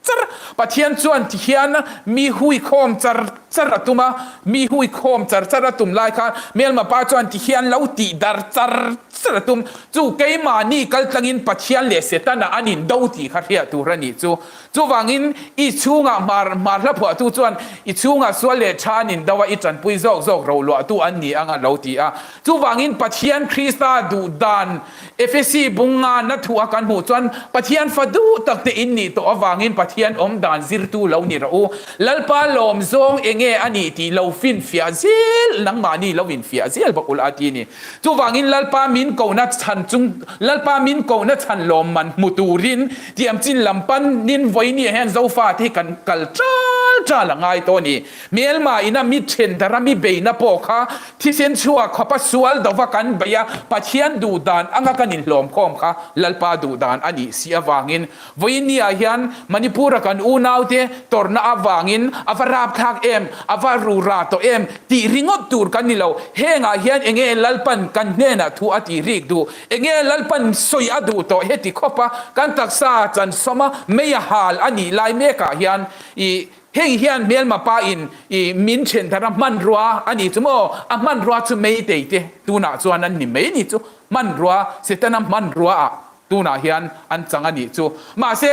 char. Pathian chuan ti hian mi hui khawm char char a tum a, mi hui khawm char char a tum lai khan Hmelma pa chuan ti hian lo tih dar char char a tum. Chu keimahni kal tlangin Pathian leh Setana an indo tih kha hriat tur a nih chu. Chuvangin i chhungah hmar hmar hla phuahtu chuan i chhungah sual leh tha an indo a, i tanpui zawk zawk roluahtu an ni ang a lo ti a. Chuvangin Pathian Krista duh dan Efesi bunga na thu a kan hmuh chuan Pathian fa duh tak te in nih tawh avangin Pathian awm dan zirtu lo ni rawh u. Lalpa lawm zawng enge a nih tih lo finfiah zel nangmahni lo infiah zel bawk ula a ti a ni. Chuvangin Lalpa min kohna chhan chung Lalpa min kohna chhan lawmman hmu turin tiamchin lam panin vawinia hian Zofate hi kan kal ṭal ṭal a ngai tawh a ni. Hmelma ina mi then dara mi beina pawh kha thisen chhuak khawpa sual dova kan bei a, Pathian duh dan anga kan inhlawm khawm kha Lalpa duh dan a nih si avangin vawinia hian Manipur-a kan unaute tawrhna avangin a va rapthlak em, a va rura tawh em tih ringawt tur kan ni lo. Hengah hian enge Lalpan kan hnenah thu a tih rik duh? Enge Lalpan sawi a duh tawh heti khawpa kan taksa chansawma mei a hal a nih lai mekah hian i. Heng hian hmelma pa in i min then thar a hmanrua a nih chu maw? A hmanrua chu Meitei te tunah chuan an ni mai ni chu. Hmanrua, Setana hmanrua ah tunah hian an chang a nih chu. Mahse,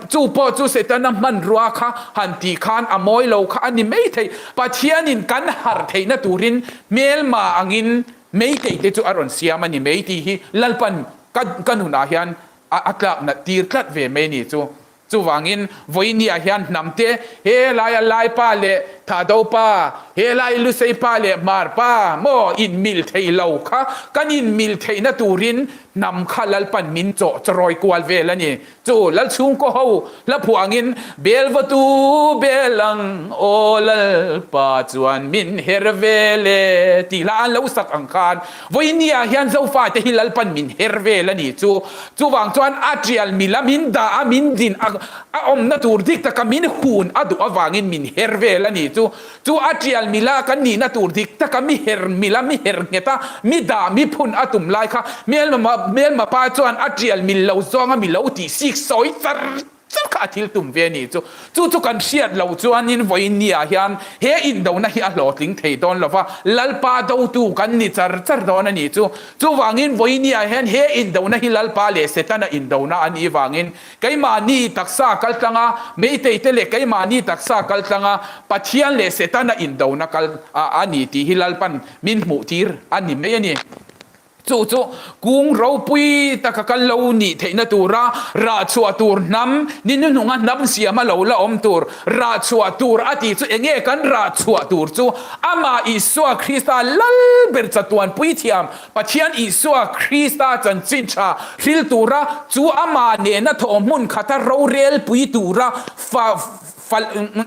chu pawh chu Setana hmanrua kha han tih khan a mawi lo kha a ni mai thei. Pathianin kan harh theihna turin hmelma angin Meitei te chu a rawn siam a ni mai tih hi Lalpan ka nunah hian a tlak nat tir tlat ve mai ni chu. Chuvangin, vawinia hian hnamte, he laia Laipa leh Thahdopa, he lai Luseipa leh Hmarpa maw inmil thei lo kha kan inmil theihna turin hnam kha Lalpan min chawh chawrawi kual vel a ni. Chu Lalchhungkaw ho hla phuangin, Belvawtu bel ang aw Lalpa chuan min her vel e tih hla an lo sak ang khan vawinia hian Zofate hi Lalpan min her vel a ni chu. Chuvang chuan a tial mila min dah a, min din a, a awmna tur dik taka min hun a duh avangin min her vel a ni chu. Chu a tial mila kan nihna tur dik taka mi her mila, mi her nghet a, mi dah, mi phun a tum lai kha hmelma, hmelma pa chuan a tial mil lo zawnga mi lo tih sik sawi char char kha a thil tum ve a ni chu. Chu chu kan hriat loh chuanin vawiin niah hian he indona hi a hlawhtling thei dawn lo va, Lalpa dotu kan ni char char dawn a ni chu. Chuvangin vawiin niah hian he indona hi Lalpa leh Setana indona a nih vangin keimahni taksa kal tlanga Meiteite leh keimahni taksa kal tlanga Pathian leh Setana indona kal a ni tih hi Lalpan min hmuhtir a ni mai a ni. Chu chu kung ropui taka kan lo nih theihna tura rah chhuah tur hnam, ni hnuhnunga hnam siama lo la awm tur, rah chhuah tur a tih chu enge kan rah chhuah tur chu Amah Isua Krista lal ber chatuan puithiam Pathian Isua Krista chanchin tha hril tura chu Amah nena thawh hmun khata rorel pui tura fa fa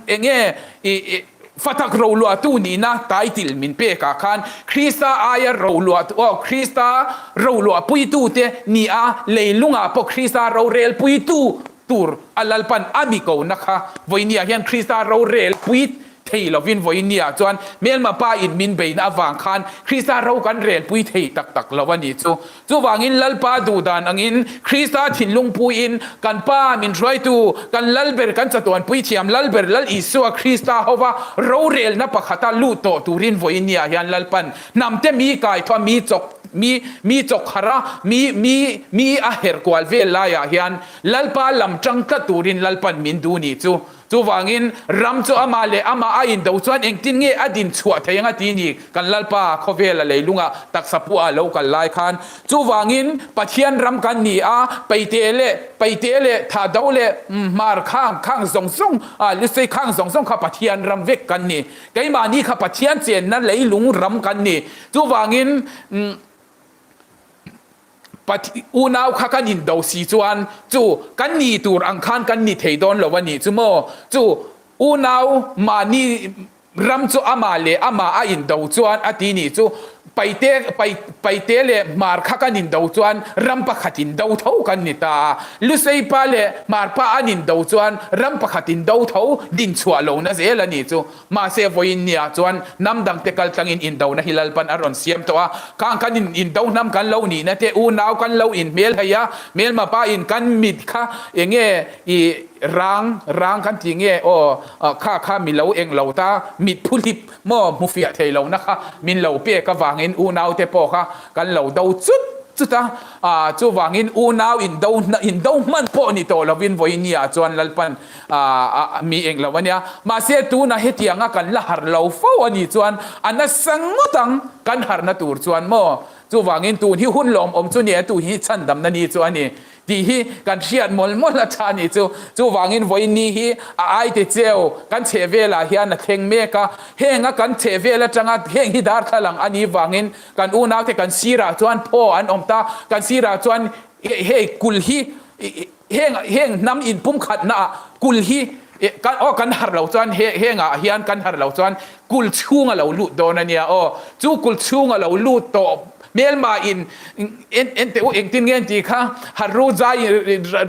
enge i Fatak roluahtu nihna title min pekah khan Krista aia roluahtu aw Krista roluahpuitute ni a, leilungah pawh Krista rorelpuitu tur a Lalpan a mi kona kha vawinia hian Krista rorelpui thei lovin vawinia chuan hmelma pa in min beina avang khan Krista ro kan relpui thei tak tak lo a ni chu. Chuvangin Lalpa duhdan angin Krista thinlung puiin kan Pa min hruaitu, kan Lalber kan chatuan puithiam Lalber Lal Isua Krista hova rorelna pakhata lut tawh turin vawinia hian Lalpan hnamte mi kaithuah mi chawk mi mi chawk harh a, mi mi mi a herh kual vel laiah hian Lalpa lam tang tlat turin Lalpan min duh nih chu Chuvangin, ram chu amah leh amah a indo chuan engtin nge a din chhuah thei ang a ti ni? Kan Lalpa khawvela leilungah taksa pua a lo kal lai khan. Chuvangin, Pathian ram kan ni a, Peite leh Peite leh Thahdo leh Hmar khang khang zawng zawng, Lusei khang zawng zawng kha Pathian ram vek kan ni. Keimahni kha Pathian chenna leilung ram kan ni. Chuvangin, Unau kha kan indo si chuan chu kan ni tur ang khan kan ni thei dawn lo a nih chu maw? Chu unau mahni ram chu amah leh amah a indo chuan a ti nih chu Paite Paite leh Hmar kha kan indo chuan ram pakhat indo tho kan ni ta a, Lusei pa leh Hmar pa an indo chuan ram pakhat indo tho dinchhuah lohna zel a nih chu. Mahse, vawiin nia chuan hnam dangte kal tlangin indona hi Lalpan a rawn siam tawh a. Khang kan in indo hnam kan lo nihna te unau kan lo in hmel hei a, hmelma pa in kan mit kha enge i rang rang kan tih nge aw kha kha mi lo eng lo ta mit phu hlip maw hmu fiah thei lohna kha min lo pek avangin unau te pawh kha kan lo do chut chut a. Chuvangin unau indo indo hman pawh ni tawh lovin vawiin nia chuan Lalpan Aah mi eng lo a nia. Mahse tunah hetianga kan la harh lo fo a nih chuan a nasa ngawt ang kan harhna tur chuan maw? Chuvangin tun hi hun lawmawm chu nia tu hi chhandamna ni chu a ni tih hi kan hriat mawlh mawlh a tha a nih chu. Chuvangin vawiin ni hi a aite cheu kan chhehvelah hian a thleng mek a, heng a kan chhehvel atanga heng hi darthlalang a nih vangin kan unaute kan sirah chuan phaw an awm ta, kan sirah chuan hei kulh hi Heng heng hnam inpumkhatna ah kul hi kan aw kan harh lo chuan he heng ah hian kan harh lo chuan kul chhung a lo lut dawn a nia aw chu kul chhung a lo lut tawh hmelma in en en teh u engtin nge an tih kha harh ru zai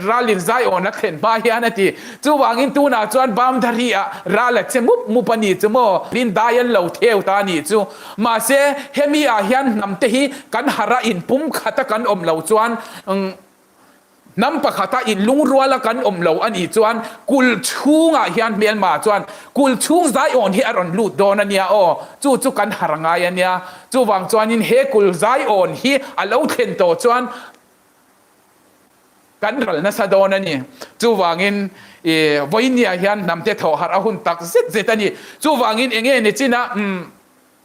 ral in zai awn a thlen hma hian a ti chuvangin tunah chuan boundary ah ral a che mup mup a ni chu maw rin dai an lo theu ta a nih chu mahse hemi ah hian hnam te hi kan harh a inpumkhat a kan awm lo chuan. Hnam pakhata inlungruala kan awm lo a nih chuan kulh chhungah hian hmelma chuan kulh chhung zaiawn hi a rawn lut dawn a nia aw, chu chu kan har ngai a nia. Chuvang chuanin he kulh zaiawn hi a lo thlen tawh chuan kan ral nasa dawn a ni. Chuvangin i vawinia hian hnamte thawh harh a hun tak zet zet a ni. Chuvangin enge ni chin a umm.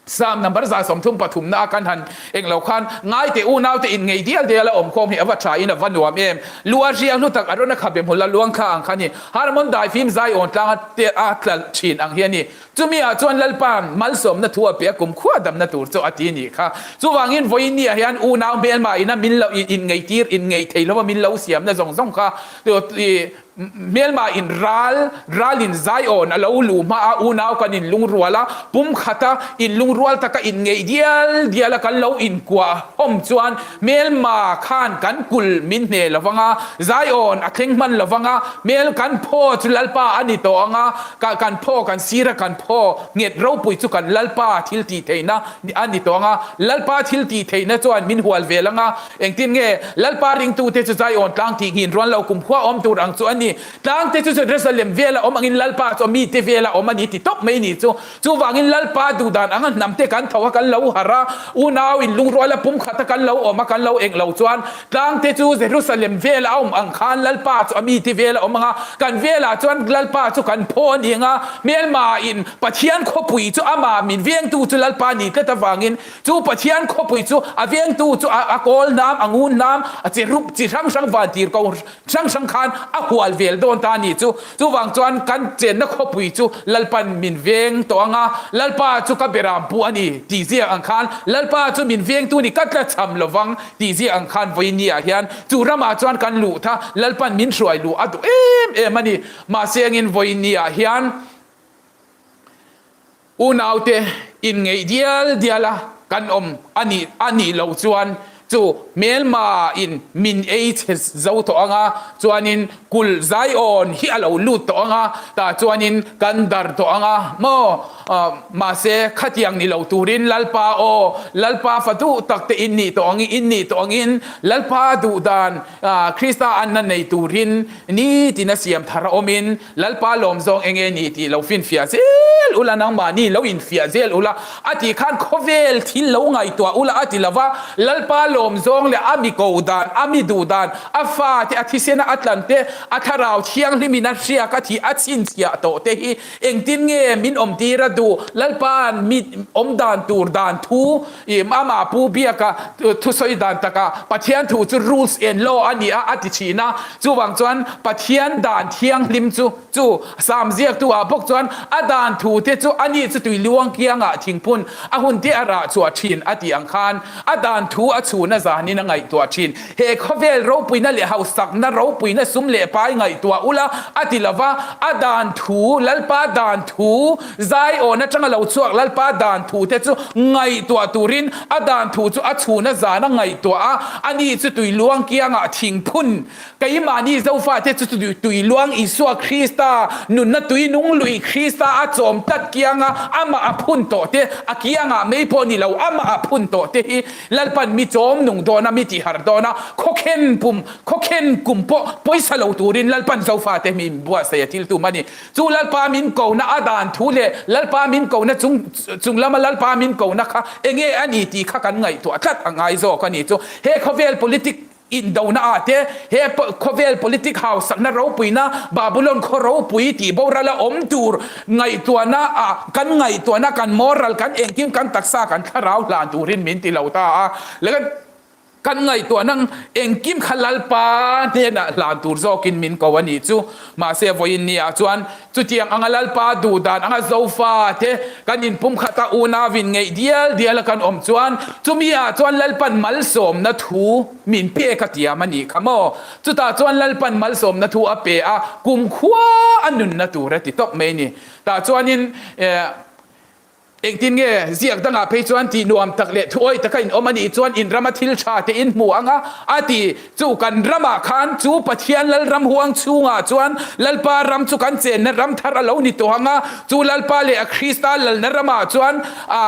Psalm number 33 na a kan han eng lo khan ngaite unaute in ngei dial dial a awm khawm hi a va tha in a va nuam em. Lu a hriang hlu tak a rawn a khabe hmul a luang thla ang kha ni. Harmon daifim zai awn tlang a te a tla thin ang hi a ni. Chumi ah chuan Lalpa'n malsawmna thu a pe a kumkhua damna tur chu a ti nih kha. Chuvangin vawiin ah hian unau hmelma ina min lo in ngei tir in ngei thei lova min lo siamna zawng zawng kha Hmelma in ral, ral in zaiawn a lo luh hma a, unau kan in lungrual a, pum khat a, in lungrual taka in ngeih dial dial a kan lo inkuah hawm chuan hmelma khan kan kulh min hne lo vang a, zaiawn a thleng hman lo vang a, hmel kan phaw chu Lalpa a ni tawh ang a, kan phaw kan sir a kan phaw nghet ropui chu kan Lalpa thil tih theihna a ni tawh ang a, Lalpa thil tih theihna chuan min hual vel ang a. Engtin nge Lalpa ringtute chu Zion tlang tih nghin ruan lo kumkhua awm tur ang chu a ni. Tlangte chu Jerusalem vela awm angin Lalpa chu a mite vela awm a ni ti tawp mai ni chu. Chuvangin Lalpa duhdan anga hnamte kan tho a kan lo harh a, unau in lungrual a pumkhat a kan lo awm a kan lo eng lo chuan tlangte chu Jerusalem vela a awm ang khan Lalpa chu a mite vela awm ang a, kan velah chuan Lalpa chu kan phaw a ni ang a, hmelma in Pathian khawpui chu amah min vengtu chu Lalpa ni tlat avangin Chu Pathian khawpui chu a vengtu chu a kawl hnam, a ngun hnam, a chi rup chi hrang hrang van tir ko hrang hrang khan a hual vel dawn ta a ni chu. Chuvang chuan kan chenna khawpui chu Lalpan min veng tawh ang a, Lalpa chu ka beram pu a ni tih ziak ang khan Lalpa chu min vengtu ni ka tlachham lovang tih ziak ang khan vawiin ah hian chu ramah chuan kan luh tha Lalpan min hruai luh a duh em em a ni. Mahse angin vawiin ah hian Unaute inngeih dial dial a kan awm a nih a nih loh chuan chu hmelma in min ei chhe zo tawh ang a, chuanin kulh zaiawn hi a lo lut tawh ang a, tah chuanin kan dar tawh ang a maw? Mahse khatiang ni lo turin Lalpa aw, Lalpa fa duh tak te in nih tawh ang in nih tawh angin Lalpa duh dan Krista anna nei turin nitin a siam thar a awmin Lalpa lawm zawng eng nge ni tih lo finfiah zel ula, nangmahni lo infiah zel ula a tih khan khawvel thil lo ngaihtuah ula a ti lova, Lalpa lawm zawng leh a mi ko dan, a mi duh dan, a fate, a thisena a tlan te, a thlarau thianghlimin a hriak a thih a chhinchhiah tawh te hi engtin nge min awm tir a duh? Lalpa'n mi awm dan tur dan thu i amah Pu Biaka thusawi dan takah Pathian thu chu rules and law a ni a, a ti thin a. Chuvang chuan Pathian dan thianghlim chu chu Sam ziaktu ah bawk chuan a dan thu te chu a ni chu tui luang kiangah thingphun a hun te a rah chhuah thin a tih ang khan a dan thu a chhun a zanin a ngaihtuah thin. He khawvel ropuina leh hausakna ropuina sum leh pai ngaihtuah ula a ti lova, a dan thu Lalpa dan thu Zaiawn atanga lo chhuak Lalpa dan thu te chu ngaihtuah turin a dan thu chu a chhun a zan a ngaihtuah a, ani chu tui luang kiangah thingphun keimahni Zofa te chu tui luang Isua Krista nunna tui nung lui Krista a chawm tlat kianga amah a phun tawh te a kiangah mai pawh ni lo amah a phun tawh te hi Lalpan mi chawm nung dawn a mi tihharh dawn a khawkhen pum khawkhen kum pawh pawisa lo turin Lalpan Zofa te mi buatsaih a thil tum a ni. Chu Lalpa min kona a dan thu leh Lalpa min kona chung chung lama Lalpa min kona kha enge a ni tih kha kan ngaihtuah tlat a ngai zawk a ni chu. He khawvel politic indona ah te, he khawvel politic hausakna ropuina Babulon khaw ropui tih borala awm tur ngaihtuahna ah kan ngaihtuahna kan moral kan engkim kan taksa kan thlarau hlan turin min ti lo ta a. Kan ngaihtuah nang engkim kha Lalpa hnenah hlan tur zawkin min ko a nih chu. Mahse vawiin ni ah chuan chutiang anga Lalpa duh dan anga Zofa te kan inpumkhat a unauin ngeih dial dial a kan awm chuan chumi ah chuan Lalpan malsawmna thu min pek a tiam a nih kha maw. Chutah chuan Lalpan malsawmna thu a pe a, kumkhua a nunna tur a ti tawp mai a ni. Tah chuanin eh. Engtin nge ziak dangah phei chuan tih nuam tak leh thuawi taka in awm a nih chuan in rama thil tha te in hmu ang a, a ti. Chu kan ramah khan chu Pathian Lalram huang chhungah chuan Lalpa ram chu kan chenna ram thar a lo ni tawh ang a, chu Lalpa leh a Krista lalna ramah chuan a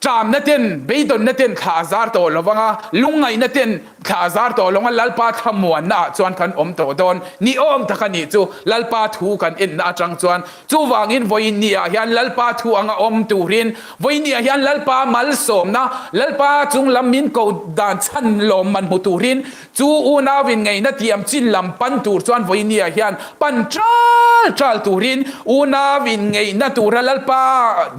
ṭamna ten, beidawnna ten thla a zar tawh lo vang a, lungngaihna ten. Thla zar tawh lawnga Lalpa thlamuanna ah chuan kan awm tawh dawn ni awm tak a nih chu Lalpa thu kan enna atang chuan. Chuvangin vawiin ni ah hian Lalpa thu anga awm turin vawiin ni ah hian Lalpa malsawmna, Lalpa chung lam min ko dan chhan lawmman hmu turin chu unau in ngeihna tiam chin lam pan tur chuan vawiin ni ah hian pan ṭal ṭal turin unau in ngeihna tura Lalpa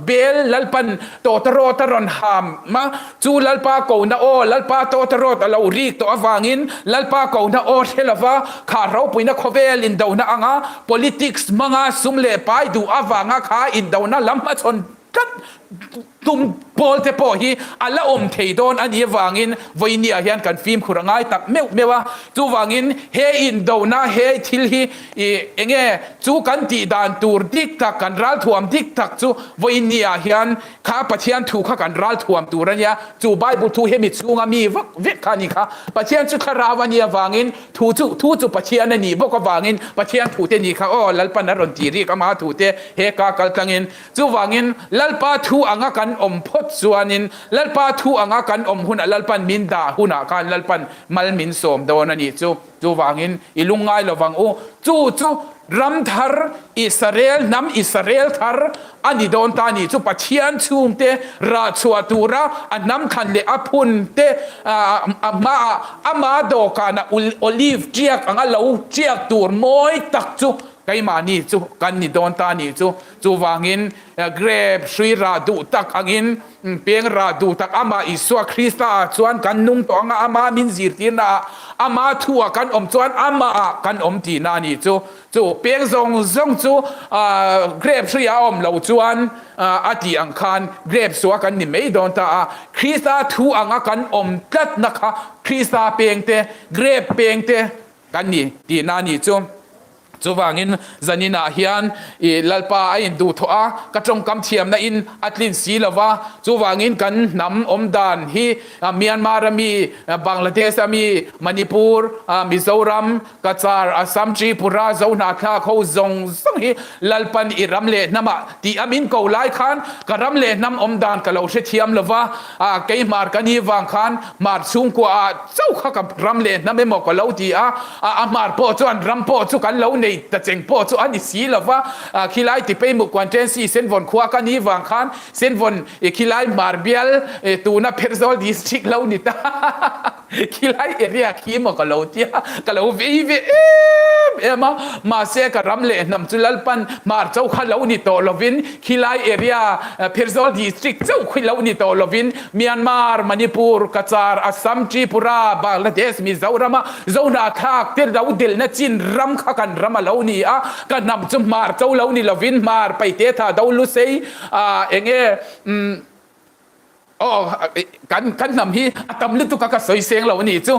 bel Lalpan tawtarawt a rawn ham a. Chu Lalpa kohna aw, Lalpa tawtarawt a lo rik tawh avangin Lalpa kohna aw hre lova kha ropuina khawvel indona anga politics hmanga sum leh pai duh avanga kha indona lam hmachhawn tlat tum pawl te pawh hi a la awm thei dawn a nih avangin vawinia hian kan fimkhur a ngai tak meuh meuh a. Chuvangin he indona he thil hi i enge chu kan tih dan tur dik tak kan ralthuam dik tak chu vawinia hian Kha Pathian thu kha kan ral thuam tur a nia, chu Bible thu hemi chhunga mi vak vek kha a ni kha. Pathian chu thlarau a nia vangin, thu chu thu chu Pathian a nih bawk avangin Pathian thu te ni kha aw Lalpan a rawn tih rik ama thu te he ka kal tlangin. Chuvangin Lalpa thu anga kan awm phawt chuanin Lalpa thu anga kan awm hunah Lalpan min dah hunah khan Lalpan mal min sawm dawn a nih chu. Chuvangin i lungngai lo vang u. Chu chu ram thar, Israel hnam Israel thar a ni dawn ta ni chu Pathian chhungte rah chhuah tura a hnam thlan leh a phun te a hmaah ama dawhkana olive tiak anga lo tiak tur mawi tak chu keimahni chu kan ni dawn ta ni chu. Chuvangin grape hrui rah duh tak angin peng rah duh tak amah Isua Krista ah chuan kan nung tawh anga ama min zirtirna ah ama thu ah kan awm chuan amah ah kan awm tihna a nih chu. Chu peng zawng zawng chu grape hrui ah a awm loh chuan a tih ang khan grape suah kan ni mai dawn ta a. Krista thu anga kan awm tlatna kha Krista peng te, grape peng te kan ni tihna a nih chu. Chuvangin zaninah hian i Lalpa a induhthawh a, ka tawngkam thiamna in a tlin si lo va, chuvangin kan hnam awmdan hi Myanmar a mi, Bangladesh a mi, Manipur, Mizoram, Cachar, Assam, Tripura, Zohnahthlak ho zawng zawng hi Lalpan i ram leh hnamah tih a min ko lai khan ka ram leh hnam awmdan ka lo hrethiam lo va, kei hmar ka ni vang khan hmar chhungkua ah chauh kha ka ram leh hnam emaw ka lo ti a, A hmar pawh chuan ram pawh chu kan lo nei ta cheng pawh chu a ni si lo va, khilai Tipeimuk Quantensi Senvawn khua ka ni vang khan Senvawn khilai hmar bial tuna Pherzawl district lo ni ta khilai area khi maw ka lo tia ka lo vei ve em em a, mahse ka ram leh hnam chu Lalpan hmar chauh kha lo ni tawh lovin khilai area Pherzawl district chauh khi lo ni tawh lovin Myanmar, Manipur, Cachar, Assam, Tripura, Bangladesh, Mizoram a Zohnahthlak te lo delhna chin ram kha kan ram a lo ni a, ka hnam chu hmar cho lo ni lovin hmar paite tha do lusei ah enge umm aw kan kan hnam hi a tam lutuk a ka sawi seng lo a nih chu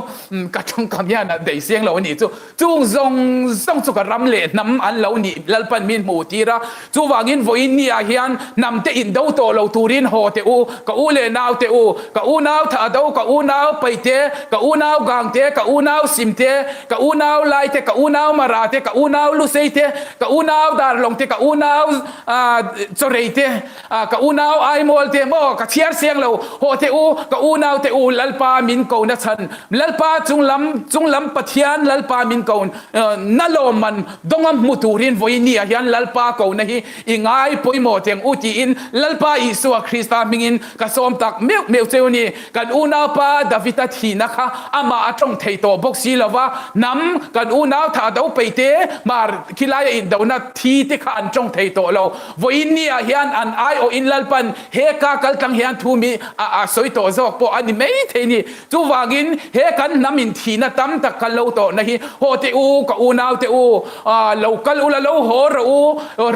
ka tawngkam hian a daih seng lo a nih chu chung zawng zawng chu ka ram leh hnam an lo nih Lalpan min hmuh tir a Chuvangin vawiin ni ah hian hnam te in do tawh lo turin haw teh u, ka u leh nau teh u, ka unau thah do, ka unau paih te, ka unau gang te, ka unau sim te, ka unau lai te, ka unau mara te, ka unau lusei te, ka unau darlawng te, ka unau chawrei te, ka unau aimawl te maw ka chhiar siang lo, haw teh u, ka unau teh u, Lalpa min ko na chhan, Lalpa chunglam, chunglam Pathian Lalpa min ko na lawmman Dawnga hmu turin vawiin ah hian Lalpa kohna hi i ngai pawimawh teng u tiin Lalpa Isua Krista hmingin ka sawm tak meuh meuh cheu ni. Kan unaupa Davida thihna kha amah a tawng thei tawh bawk si lova, hnam kan unau thah do peih te hmar khilaia indona thi te kha an tawng thei tawh lo. Vawiin ni ah hian an aiawhin Lalpan he ka kaltlang hian thu mi a sawi tawh zawk pawh a ni mai thei ni. Chuvangin he kan hnam in thihna tam tak kal lo tawhna hi haw teh u, ka unau teh u, lo kal ula lo haw rawh u,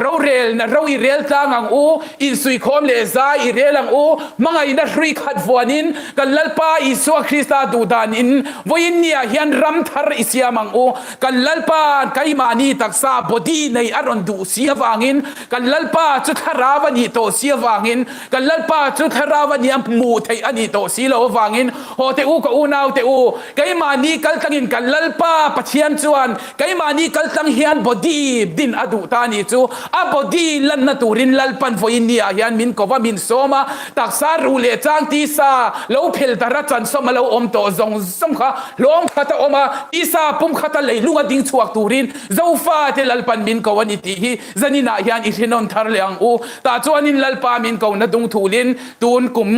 rorelna ro i rel tlang ang u, insuikhawm leh zai i rel ang u, hmangaihna hrui khat vuanin kan Lalpa Isua Krista duhdan in vawiin ni ah hian ram thar i siam ang u. Kan Lalpa keimahni taksa, body, nei a rawn duh si avangin kan Lalpa chu thlarau a nih tawh si avangin kan Lalpa chu thlarau a nih. nia hmuh theih a nih tawh si loh avangin haw teh u ka unau teh u, keimahni kaltlangin kan Lalpa Pathian chuan keimahni kaltlang hian body din a duh ta a nih chu. A body lanna turin Lalpan vawiin ni ah hian min ko va, min sawm a, taksa ruh leh chang tisa lo phel darh a chansawm a lo awm tawh zawng zawng kha hlawm khat a awm a, tisa pum khata leilung a ding chhuak turin Zofate Lalpan min ko a ni tih hi zaninah hian i hrenawn thar leh ang u. Tah chuanin Lalpa min kohna dung thulin tun kum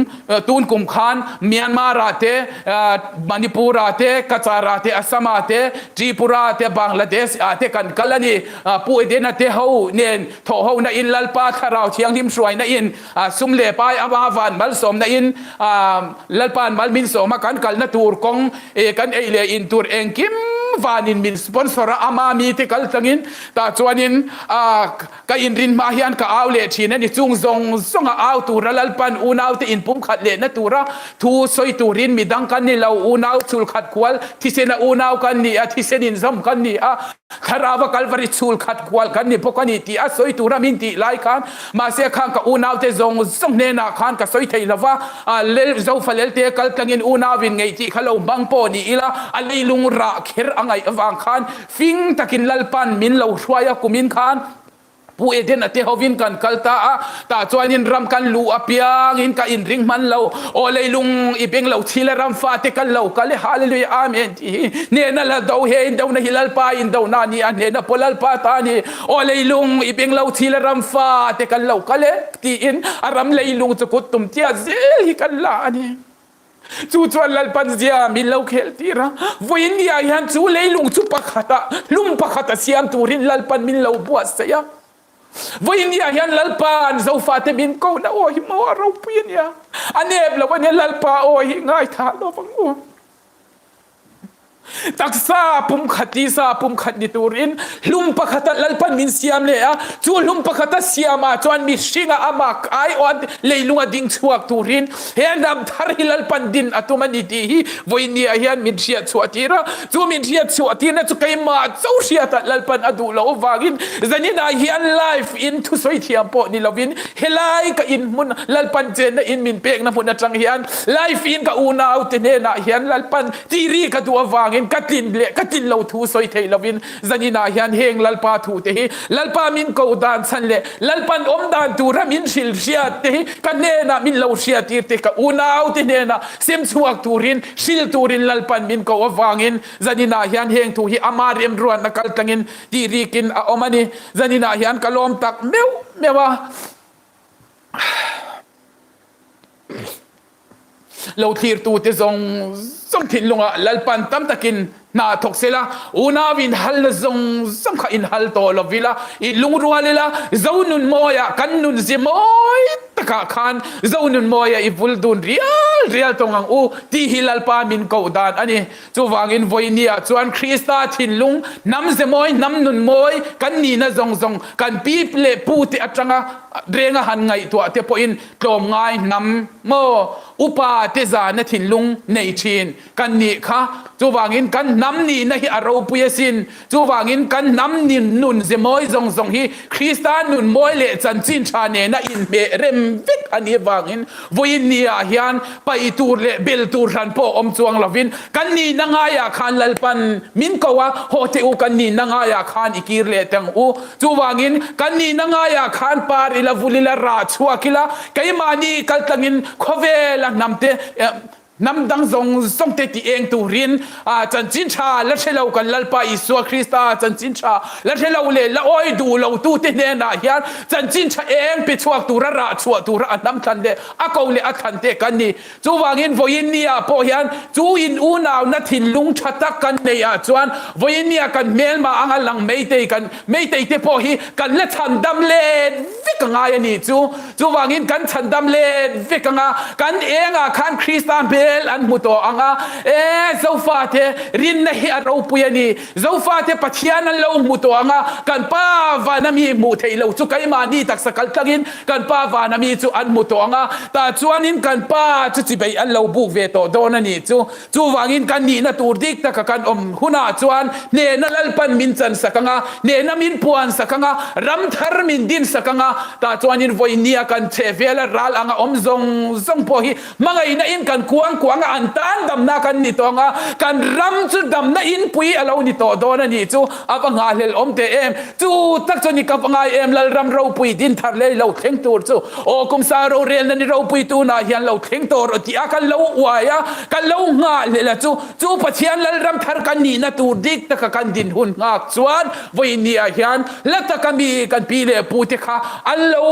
tun kum khan Myanmar-ah te, Manipur-ah te, Kachar-ah te, Assam-ah te, Tripura-ah te, Bangladesh-ah te kan kal a ni. Pu Edena te ho nen thawhhona in Lalpa Thlarau Thianghlim hruaina in sum leh pai ama van malsawmna in Lalpa'n mal min sawm a, kan kalna tur kawng kan ei leh in tur engkim vanin min sponsor a, ama mite kal tlangin tah chuanin ka inrin hma hian ka au leh thin a ni. Chung zawng zawnga au tura Lalpa'n unaute inpumkhat lehna tura thu sawi turin midang kan ni lo, unau chhulkhat kual thisena unau kan ni a, thisen inzawm kan ni a, Thlarauva Kalvari chhul khat kual kan ni bawk a ni tih a sawi tura min tih lai khan mahse khan ka unaute zawng zawng hnenah khan ka sawi thei lova, lel Zofa lelte kal tlangin unauin ngeih tih kha lo hmang pawh ni ila a leilung rah kher a ngaih avang khan fing takin Lalpan min lo hruai a kumin khan Pu Eden a te hovin kan kal ta a, tah chuanin ram kan luh apiangin ka inring hman lo, aw leilung i beng lo chhil a ram fate kan lo kal e, Hallelujah Amen tih hi hnehna la do he indona hi Lalpa indona a ni a, hnehna pawh Lalpa ta a ni, aw leilung i beng lo chhil a ram fate kan lo kal e tiin a ram leilung chu kut tum tia zel hi kan la a ni. Chu chuan Lalpan zia min lo khel tir a, vawiin ni ah hian chu leilung chu pakhata hlum pakhata siam turin Lalpan min lo buatsaih a. Vawiin ni ah hian Lalpa'n Zofate min kohna aw hi maw a ropui a nia, a nep lo a nia, Lalpa aw hi ngaithla lo vang u. Taksa pumkhat tisa pumkhat ni turin hlum pakhata Lalpan min siam leh a, chu hlum pakhata siam ah chuan mihringa amah aiawh leilunga ding chhuak turin he hnam thar hi Lalpan din a tum a ni tih hi vawiin ah hian min hriat chhuah tir a, chu min hriat chhuah tirna chu keimah cho hriatah Lalpan a duh loh avangin zanin ah hian live in thusawi thiam pawh ni lovin helai ka in hmun Lalpan chenna in min pekna hmun atang hian live in ka unaute hnenah hian Lalpan Tiri ka duh avangin ka tlin leh ka tlin lo thu sawi theih lovin zaninah hian heng Lalpa thu te hi Lalpa min ko dan chhan leh Lalpan awm dan tura min hrilh hriat te hi ka hnenah min lo hriattir te ka unau te hnenah sem chhuak turin hrilh turin Lalpan min ko avangin zaninah hian heng thu hi ama remruatna kal tlangin tih rikin a awm a ni. Zaninah hian ka lawm tak meuh meuh a. Lo thlirtute zawng zawng thinlungah Lalpan tam takin hna thawk sela, unau inhalna zawng zawng kha inhal tawh lo ila, i lungrual ila, Zonunmawia kan nun zi mawi takah khan Zonunmawia i vul dun rial rial tawng ang u tih hi Lalpa min koh dan a ni. Chuvangin vawinia chuan Krista thinlung hnam ze mawi, hnam nun mawi kan nihna zawng zawng kan pi leh pute atanga renga han ngaihtuah te pawhin tlawmngai hnam maw upa te zana thinlung nei thin kan nih kha. Chuvangin kan hnam nihna hi a ropui asin. Chuvangin kan hnam nun ze mawi zawng zawng hi Krista nun mawi leh chanchin tha nena inhmeh rem vek a nih avangin vawiin niah hian paih tur leh bel tur hran pawh awm chuang lovin kan nihna ngaiah khan Lalpan min ko a, haw teh u kan nihna ngaiah khan i kir leh teh ang u. Chuvangin kan nihna ngaiah khan par ila vul ila rah chhuak ila keimahni kaltlangin khawvela hnamte Hnam dang zawng zawng te ti eng turin chanchin tha la hre lo kan Lalpa Isua Krista chanchin tha la hre lo leh la awi duh lo tu te hnenah hian chanchin tha eng pe chhuak tura rah chhuah tura a hnam thlan leh a ko leh a thlan te kan ni. Chuvangin vawiin ni ah pawh hian chu in unauna thinlung tha tak kan neih ah chuan vawiin ni ah kan hmelma anga lang meitei kan meitei te pawh hi kan la chhandam let vek a ngai a nih chu. Chuvangin kan chhandam let vek anga kan engah khan Krista hmel. hmel an hmu tawh ang a, e Zofate rinna hi a ropui a ni, Zofate Pathian an lo hmu tawh ang a, kan Pa vana mi hmuh theih loh chu keimahni taksa kal tlangin kan Pa vana mi chu an hmu tawh ang a, tah chuanin kan Pa chu chibeih an lo buk ve tawh dawn a nih chu. Chuvangin kan nihna tur dik taka kan awm hunah chuan hnehna Lalpan min chan sak ang a, hnehna min puan sak ang a, ram thar min din sak ang a, tah chuanin vawinia kan chhe vela ral anga awm zawng zawng pawh hi hmangaihna in kan kuang kuang a, an tan damna kan ni tawh ang a, kan ram chu damna inpui a lo ni tawh dawn a nih chu a va nghahhlelh awm teh em. Chu tak chuan i ka va ngai em Lalram ropui din thar lei lo thleng tur chu. Aw kumsa rorelna ni ropui tunah hian lo thleng tawh rawh tih a kan lo uai a, kan lo nghah hlelh a chu chu Pathian Lalram thar kan nihna tur dik taka kan din hun nghak chuan vawiin ah hian hla taka mi kan pi leh pu te kha an lo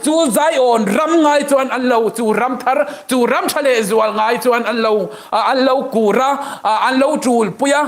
chu Zion ram ngai chuan an lo chu ram thar chu ram tha leh zual ngai chuan an lo an lo kur a, an lo tul pui a.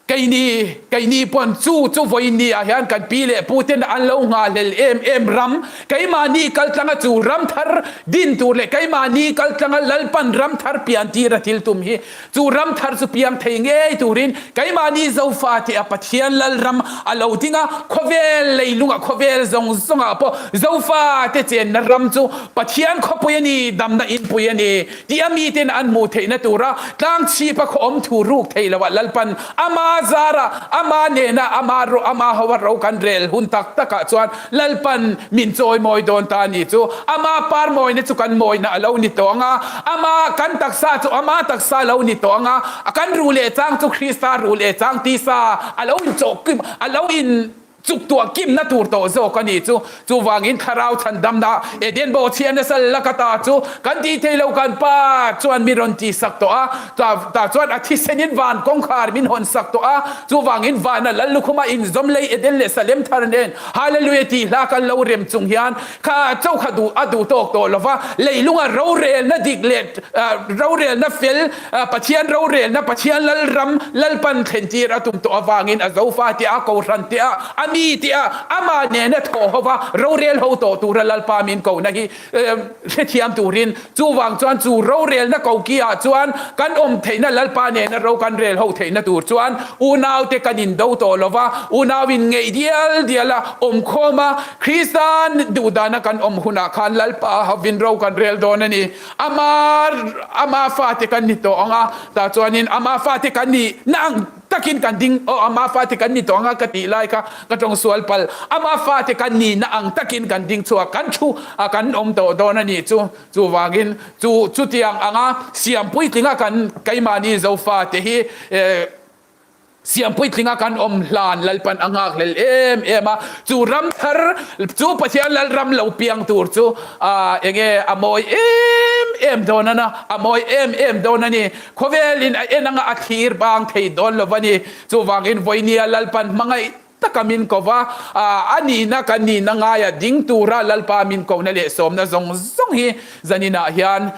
Keini, keini pawn chu chu vawiin ah hian kan pi leh pu ten an lo nghahhlel em em ram, keimahni kaltlanga chu ram thar din tur leh keimahni kaltlanga Lalpan ram thar pian tir a thil tum hi, chu ram thar chu piang thei ngei turin keimahni Zofa tih a Pathian Lalram a lo ding a, khawvel leilungah khawvel zawng zawngah pawh Zofa te chenna ram chu Pathian khawpui a ni, damna inpui a ni. Ti a miten an hmuh theihna tura tlang chhipa khaw awm thu ruk thei loah Lalpan ama zara ama nena ama ro ama hoa ro kan rel hun tak takah chuan Lalpan min chawi mawi dawn ta a ni chu ama par mawina chu kan mawina a lo ni tawh ang a, ama kan taksa chu ama taksa a lo ni tawh ang a, kan ruh leh chang chu Krista ruh leh chang tisa a lo inchawh kim a lo in Chuktuah kimna tur tawh zawk a nih chu. Chuvangin thlarau chhandamna Eden bawhchhiah nasa laka ta chu kan tih thei lo kan Pa chuan mi rawn tihsak tawh a, tah chuan a thisenin van kawngkhar min hawn sak tawh a, chuvangin vana lal lukhuma inzawm lei Eden leh Salem thar nen Hallelujah tih hla kan lo rem chung hian kha cho kha duh a duh tawk tawh lova leilunga rorelna dik leh rorelna fel Pathian rorelna Pathian Lalram Lalpan thlentir a tum tawh avangin a zofa te a kohhran te a a mi te a amah nena thawh hova rorel ho tawh tura Lalpa min kohna hi hrethiam turin chuvang chuan chu rorelna koki ah chuan kan awm theihna Lalpa nena ro kan rel ho theihna tur chuan unaute kan indo tawh lova unau in ngeih dial dial a awm khawm a Krista duhdana kan awm hunah khan Lalpa hovin ro kan rel dawn a ni. Ama ama fate kan ni tawh ang a, tah chuanin ama fate kan nih na ang takin kan ding aw ama fate kan ni tawh ang a ka tih lai kha ka tawng sual palh. Ama fate kan nih na ang takin kan ding chhuak kan thu a kan awm tawh dawn a nih chu. Chuvangin chu chutiang anga siam puitlinga kan keimahni Zofate hi eh Siam puitlinga kan awm hlan Lalpan a nghakhlel em em a, chu ram thar, chu Pathian Lalram lo piang tur chu enge a mawi em em dawn a na, a mawi em em dawn a ni. Khawvelin a en anga a thlir bang thei dawn lo va ni. Chuvangin vawinia Lalpan hmangaih taka min ko va, a nihna kan nihna ngaia ding tura Lalpa min kohna leh sawmna zawng zawng hi zaninah hian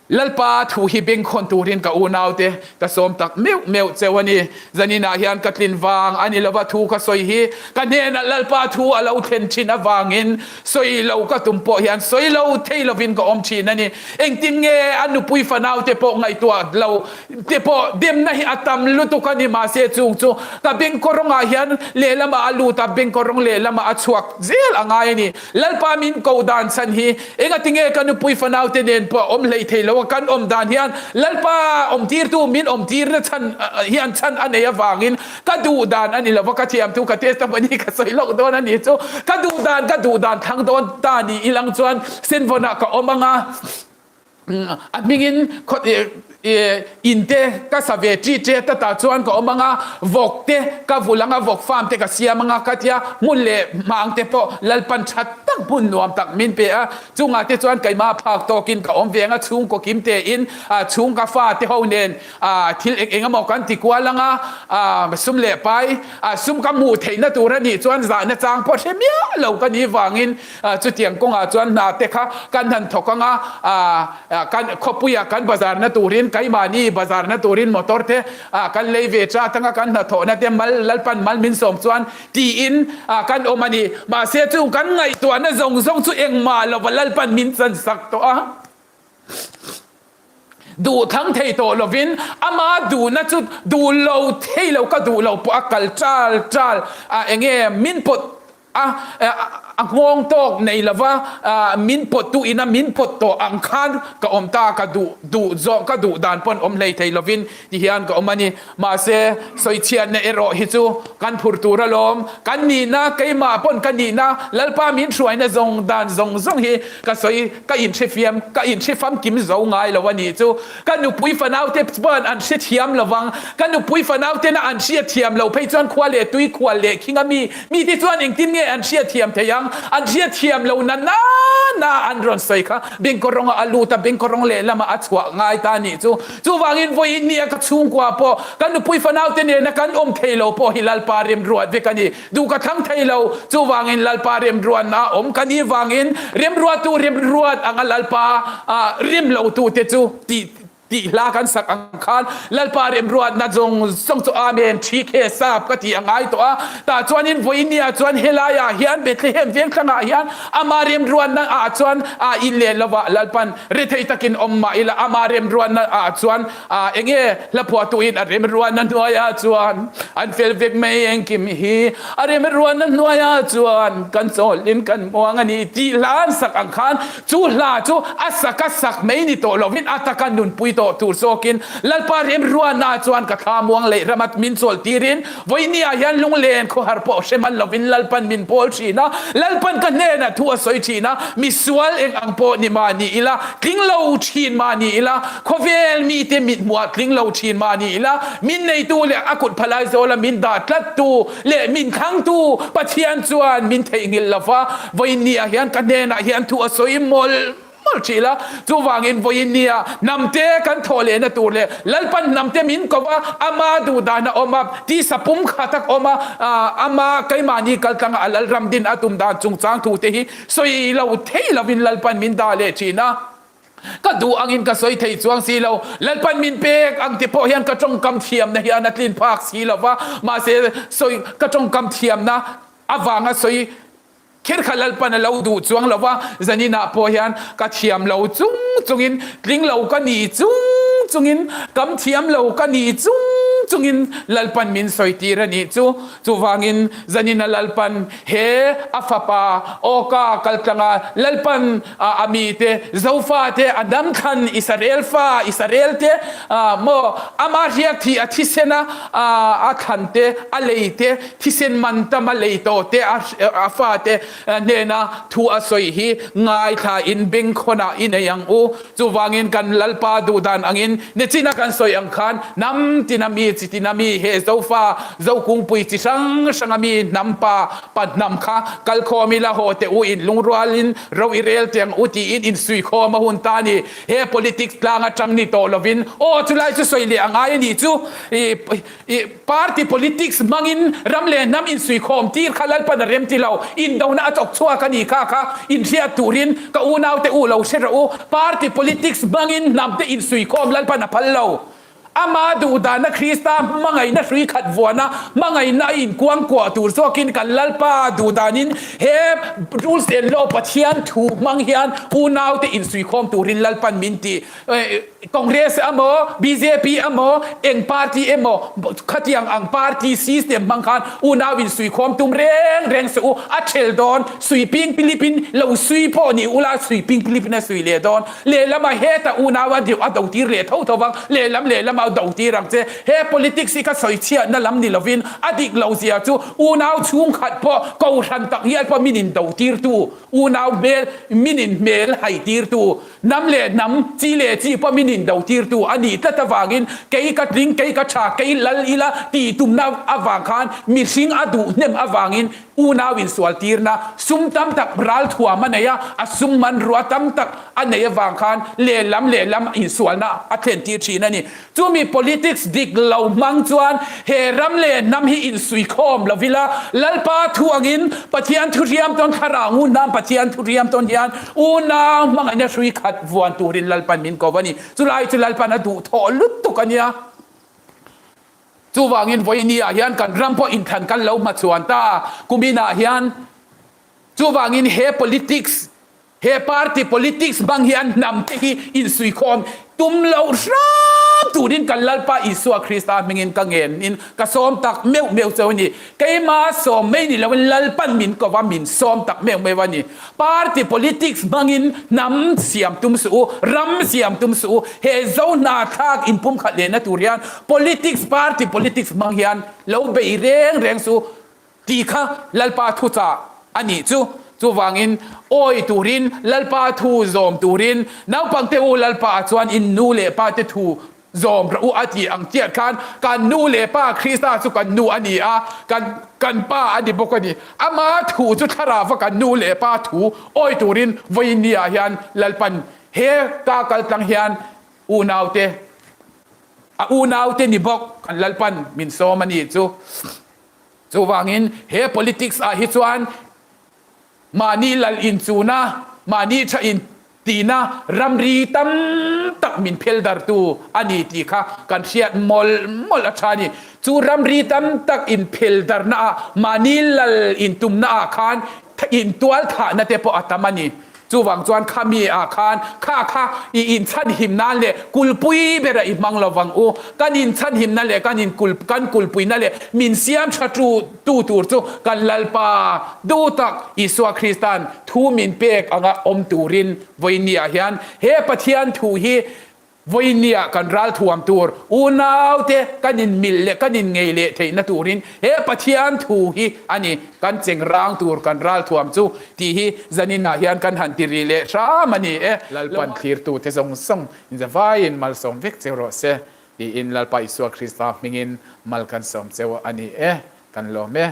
Lalpa thu hi bengkhawn turin ka unaute ka sawm tak meuh meuh cheu a ni. Zaninah hian ka tlin vang a ni lova thu ka sawi hi ka hnenah Lalpa thu a lo thlen thin avangin sawi lo ka tum pawh hian sawi lo thei lovin ka awm thin a ni. Engtin nge a nupui fanaute pawh ngaihtuah lo te pawh demna hi a tam lutuk a ni mahse chung chu ka bengkawrawngah hian lehlamah a lut a bengkawrawng lehlamah a chhuak zel a ngai a ni. Lalpa min koh dan chhan hi engatinge ka nupui fanaute nen pawh awm hlei thei lo a kan awm dan hian Lalpa awmtirtu min awmtirna chhan hian chhan a nei avangin ka duh dan a ni lo va ka thiam thu ka testimony ka sawi lawk dawn a ni chu ka duh dan ka duh dan thlang dawn ta ni ilang chuan senvawnah ka awm anga A hmingin in te ka sa ve ṭi ṭe ta tah chuan ka awm ang a, vawk te ka vulh ang a, vawk farm te ka siam ang a, ka tia hmun leh hmang te pawh Lalpan ṭha tak hmun nuam tak min pe a, chungah te chuan keimah phak tawkin ka awm ve ang a, chhungkaw kim tein chhungka fa te ho nen thil eng eng emaw kan ti kual ang a, sum leh pai sum ka hmuh theihna tur a nih chuan zahna chang pawh hre miah lo ka nih vangin Chutiang kawngah chuan hna te kha kan han thawk ang a, kan khawpuia kan bazarna turin kan. keimahni bazarna turin motor te kan lei ve cha atanga kan hnathawhna te mal Lalpan mal min sawm chuan tiin kan awm a ni. Mahse chung kan ngaihtuahna zawng zawng chu engmah lova Lalpan min chansak tawh a. Duh thang thei tawh lovin ama duhna chu duh lo thei lo ka duh lo pawh a kal chal chal a enge min pawt a a nghawng tawk nei lova min pawt tu ina min pawt tawh ang khan ka awm ta ka duh duh zawh ka duh dan pawn awm hlei thei lovin ti hian ka awm a ni. Mahse sawichhiatna erawh hi chu kan phur tur alawm kan nihna keimah pawn ka nihna Lalpa min hruaina zawng dan zawng zawng hi ka sawi Ka inhrefiam, ka inhrefamkim zo ngai lo a nih chu. Ka nupui fanaute chuan an hrethiam lo vang. Ka nupui fanautena an hriatthiam lo phei chuan khua leh tui khual leh khing a mi mite chuan engtin nge an hriatthiam thei ang? An hriatthiam lo na na na an rawn sawi kha bengkawrawnga a lut a, bengkawrawng lehlamah a chhuah ngai ta a nih chu. Chuvangin vawiin nia ka chhungkua pawh ka nupui fanaute nena kan awm thei lo pawh hi Lalpa remruat vek a ni. Duh ka thlang thei lo, chuvangin Lalpa remruatna a awm ka nih vangin remruattu remruat anga Lalpa rem lotute chu tih tih hla kan sak ang khan Lalpa remruatna zawng zawng chu Amen thi khe sap ka tih a ngai tawh a. Tah chuanin vawinia chuan helaiah hian Bethlehem vengthlangah hian ama remruatna ah chuan a in leh lovah Lalpan rethei takin awm mah ila ama remruatna ah chuan A enge hla phuahtuin a remruanna hnuaiah chuan an fel vek mai engkim hi a remruanna hnuaiah chuan kan chawlhin kan muang a ni tih hla an sak ang khan chu hla chu a sak a sak mai ni tawh lovin a taka nunpui tawh tur zawkin Lalpa remruanna chuan ka thla muang leh rama min chawl tirin vawinia hian lunglen khawhar pawh hre man lovin Lalpan min pawl thin a, Lalpan ka hnenah thu a sawi thin a, misual eng ang pawh ni mah ni ila tling lo thin mah ni ila Khawvel mite mit hmuah tling lo thin mah ni ila, min neitu leh a kut phalai zawla min dah tlattu leh min thlangtu Pathian chuan min theihnghilh lo va, vawiin niah hian ka hnenah hian thu a sawi mawlh mawlh thin a. Chuvangin vawiin nia hnamte kan thawh lehna tur leh Lalpan hnamte min ko va, ama duhdan a awm a, tisa pum kha tak awm a, ama keimahni kaltlanga a Lalram din a tum dan chungchang thute hi sawi lo thei lovin Lalpan min dah leh thin a. Ka duh angin ka sawi thei chuang si lo. Lalpan min pek ang ti pawh hian ka tawngkam thiamna hian a tlin phak si lo va, mahse sawi ka tawngkam thiamna avanga sawi kher kha Lalpan a lo duh chuang lo va, zaninah pawh hian ka thiam lo chung chungin, tling lo ka ni chung chungin, kam thiam lo ka ni chung chungin Lalpan min sawi tir a nih chu. Chuvangin zanina Lalpan he a fapa awka kaltlanga Lalpan a mite Zofate a damthlan Israel fa Israel te maw ama hriak thi a thisen a a thlan te a lei te thisen man tam a lei tawh te a fate hnena thu a sawi hi ngaithla in bengkhawnah i nei ang u. Chuvangin kan Lalpa duhdan angin nichina kan sawi ang khan hnam tina mi chi tina mi he Zofa Zokungpui chi hrang hranga mi hnam pa pa hnam kha kalkhawm ila haw teh u in lungrualin ro i rel teh ang u tiin insuikhawm a hun ta a ni. He politics tlang atang ni tawh lovin aw chulai chu sawi leh a ngai a nih chu i I party politics hmangin ram leh hnam insuikhawm tir kha Lalpan a rem ti lo, indona a chawk chhuak a ni kha kha inhriat turin ka unaute u lo hre rawh u, party politics hmangin hnamte insuikhawm Lalpan a phal lo. Ama duhdana Krista hmangaihna hrui khat vuana hmangaihna a inkuangkuah tur zawkin kan Lalpa duhdanin he rules and law Pathian thu hmang hian unaute insuikhawm turin Lalpan min ti. Congress emaw, bjp emaw, eng party emaw khatiang ang party system hmang khan unau in suikhawm tum reng reng suh u, a thel dawn, sui ping pilipin lo sui pawh ni ula sui ping pilipin a sui leh dawn, lehlamah heta unau a deuh a do tir leh tho tho vang, lehlam lehlamah a do tir ang che, he politics hi ka sawi chhiatna lam ni lovin a dik lo zia chu unau chhungkhat pawh kohhran tak ngial pawh min in do tirtu, unau hmel min in hmel hai tirtu. Hnam leh hnam, chi leh chi pawh min indo tirtu a nih tlat avangin kei ka tling, kei ka tha, kei lal ila tih tumna avang khan mihring a duh hnem avangin. Unau insual tirna sum tam tak ralthuam a nei a, a sum hmanrua tam tak a neih avang khan lehlam lehlam insualna a thlen tir thin a ni. Chumi politics dik lo hmang chuan he ram leh hnam hi insuikhawm lo ila, Lalpa thu angin Pathian thu hriam tawn thlarau ngun nan Pathian thu hriam tawn hian unau hmangaihna hrui khat vuan turin Lalpan min ko a ni. Chulai chu Lalpan a duhthawh lutuk a nia. Chuvangin vawiini ah hian kan ram pawh inthlan kan lo hmachhuan ta kumin ah hian. Chuvangin he politics, he party politics hmang hian hnam te hi insuikhawm tum loh hram turin kan Lalpa Isua Krista hmingin ka ngen in ka sawm tak meuh meuh cheu a ni. Keima sawm mai ni loin Lalpan min ko va, min sawm tak meuh meuh a ni. Party politics hmangin hnam siam tum suh u, ram siam tum suh u, he zo hna thlak inpumkhat lehna tur hian politics, party politics hmang hian lo bei reng reng suh u tih kha Lalpa thuchah a nih chu. Chuvangin awi turin, Lalpa thu zawm turin naupangte u Lalpa ah chuan in nu leh pate thu Zawm rawh u a tih ang chiah khan kan nu leh pa Krista chu kan nu a ni a, kan kan pa a ni bawk a ni. Ama thu chu thlarauva kan nu leh pa thu awi turin vawiin ni ah hian Lalpan he ka kal tlang hian unaute a unaute ni bawk kan Lalpan min sawm a ni chu. Chuvangin he politics ah hi chuan Mahni lal inchuna, mahni tha in tina ramri tam tak min phel dartu a ni tih kha kan hriat mawlh mawlh a tha a ni. Chu ramri tam tak in phel darna ah mahni lal intumna ah khan intual thahna te pawh a tam a ni. Chuvang chuan khami ah khan kha kha i inchhanhim nan leh kulpui berah i hmang lo vang u. Kan inchhanhimna leh kan inkul kan kulpuina leh min siam tha tu tu tur chu kan Lalpa duh tak Isua Kristan thu min pek anga awm turin vawinia hian he Pathian thu hi Vawinia kan ralthuam tur unaute kan inmilh leh kan inngei leh theihna turin he Pathian thu hi a ni kan cheng rang tur kan ralthuam chu tih hi zaninah hian kan han ti rih leh hram a ni e. Lalpan thlirtute zawng zawng inzavaiin malsawm vek cheu rawh se tiin Lalpa Isua Krista hmingin mal kan sawm cheu a ni e. Kan lawm e.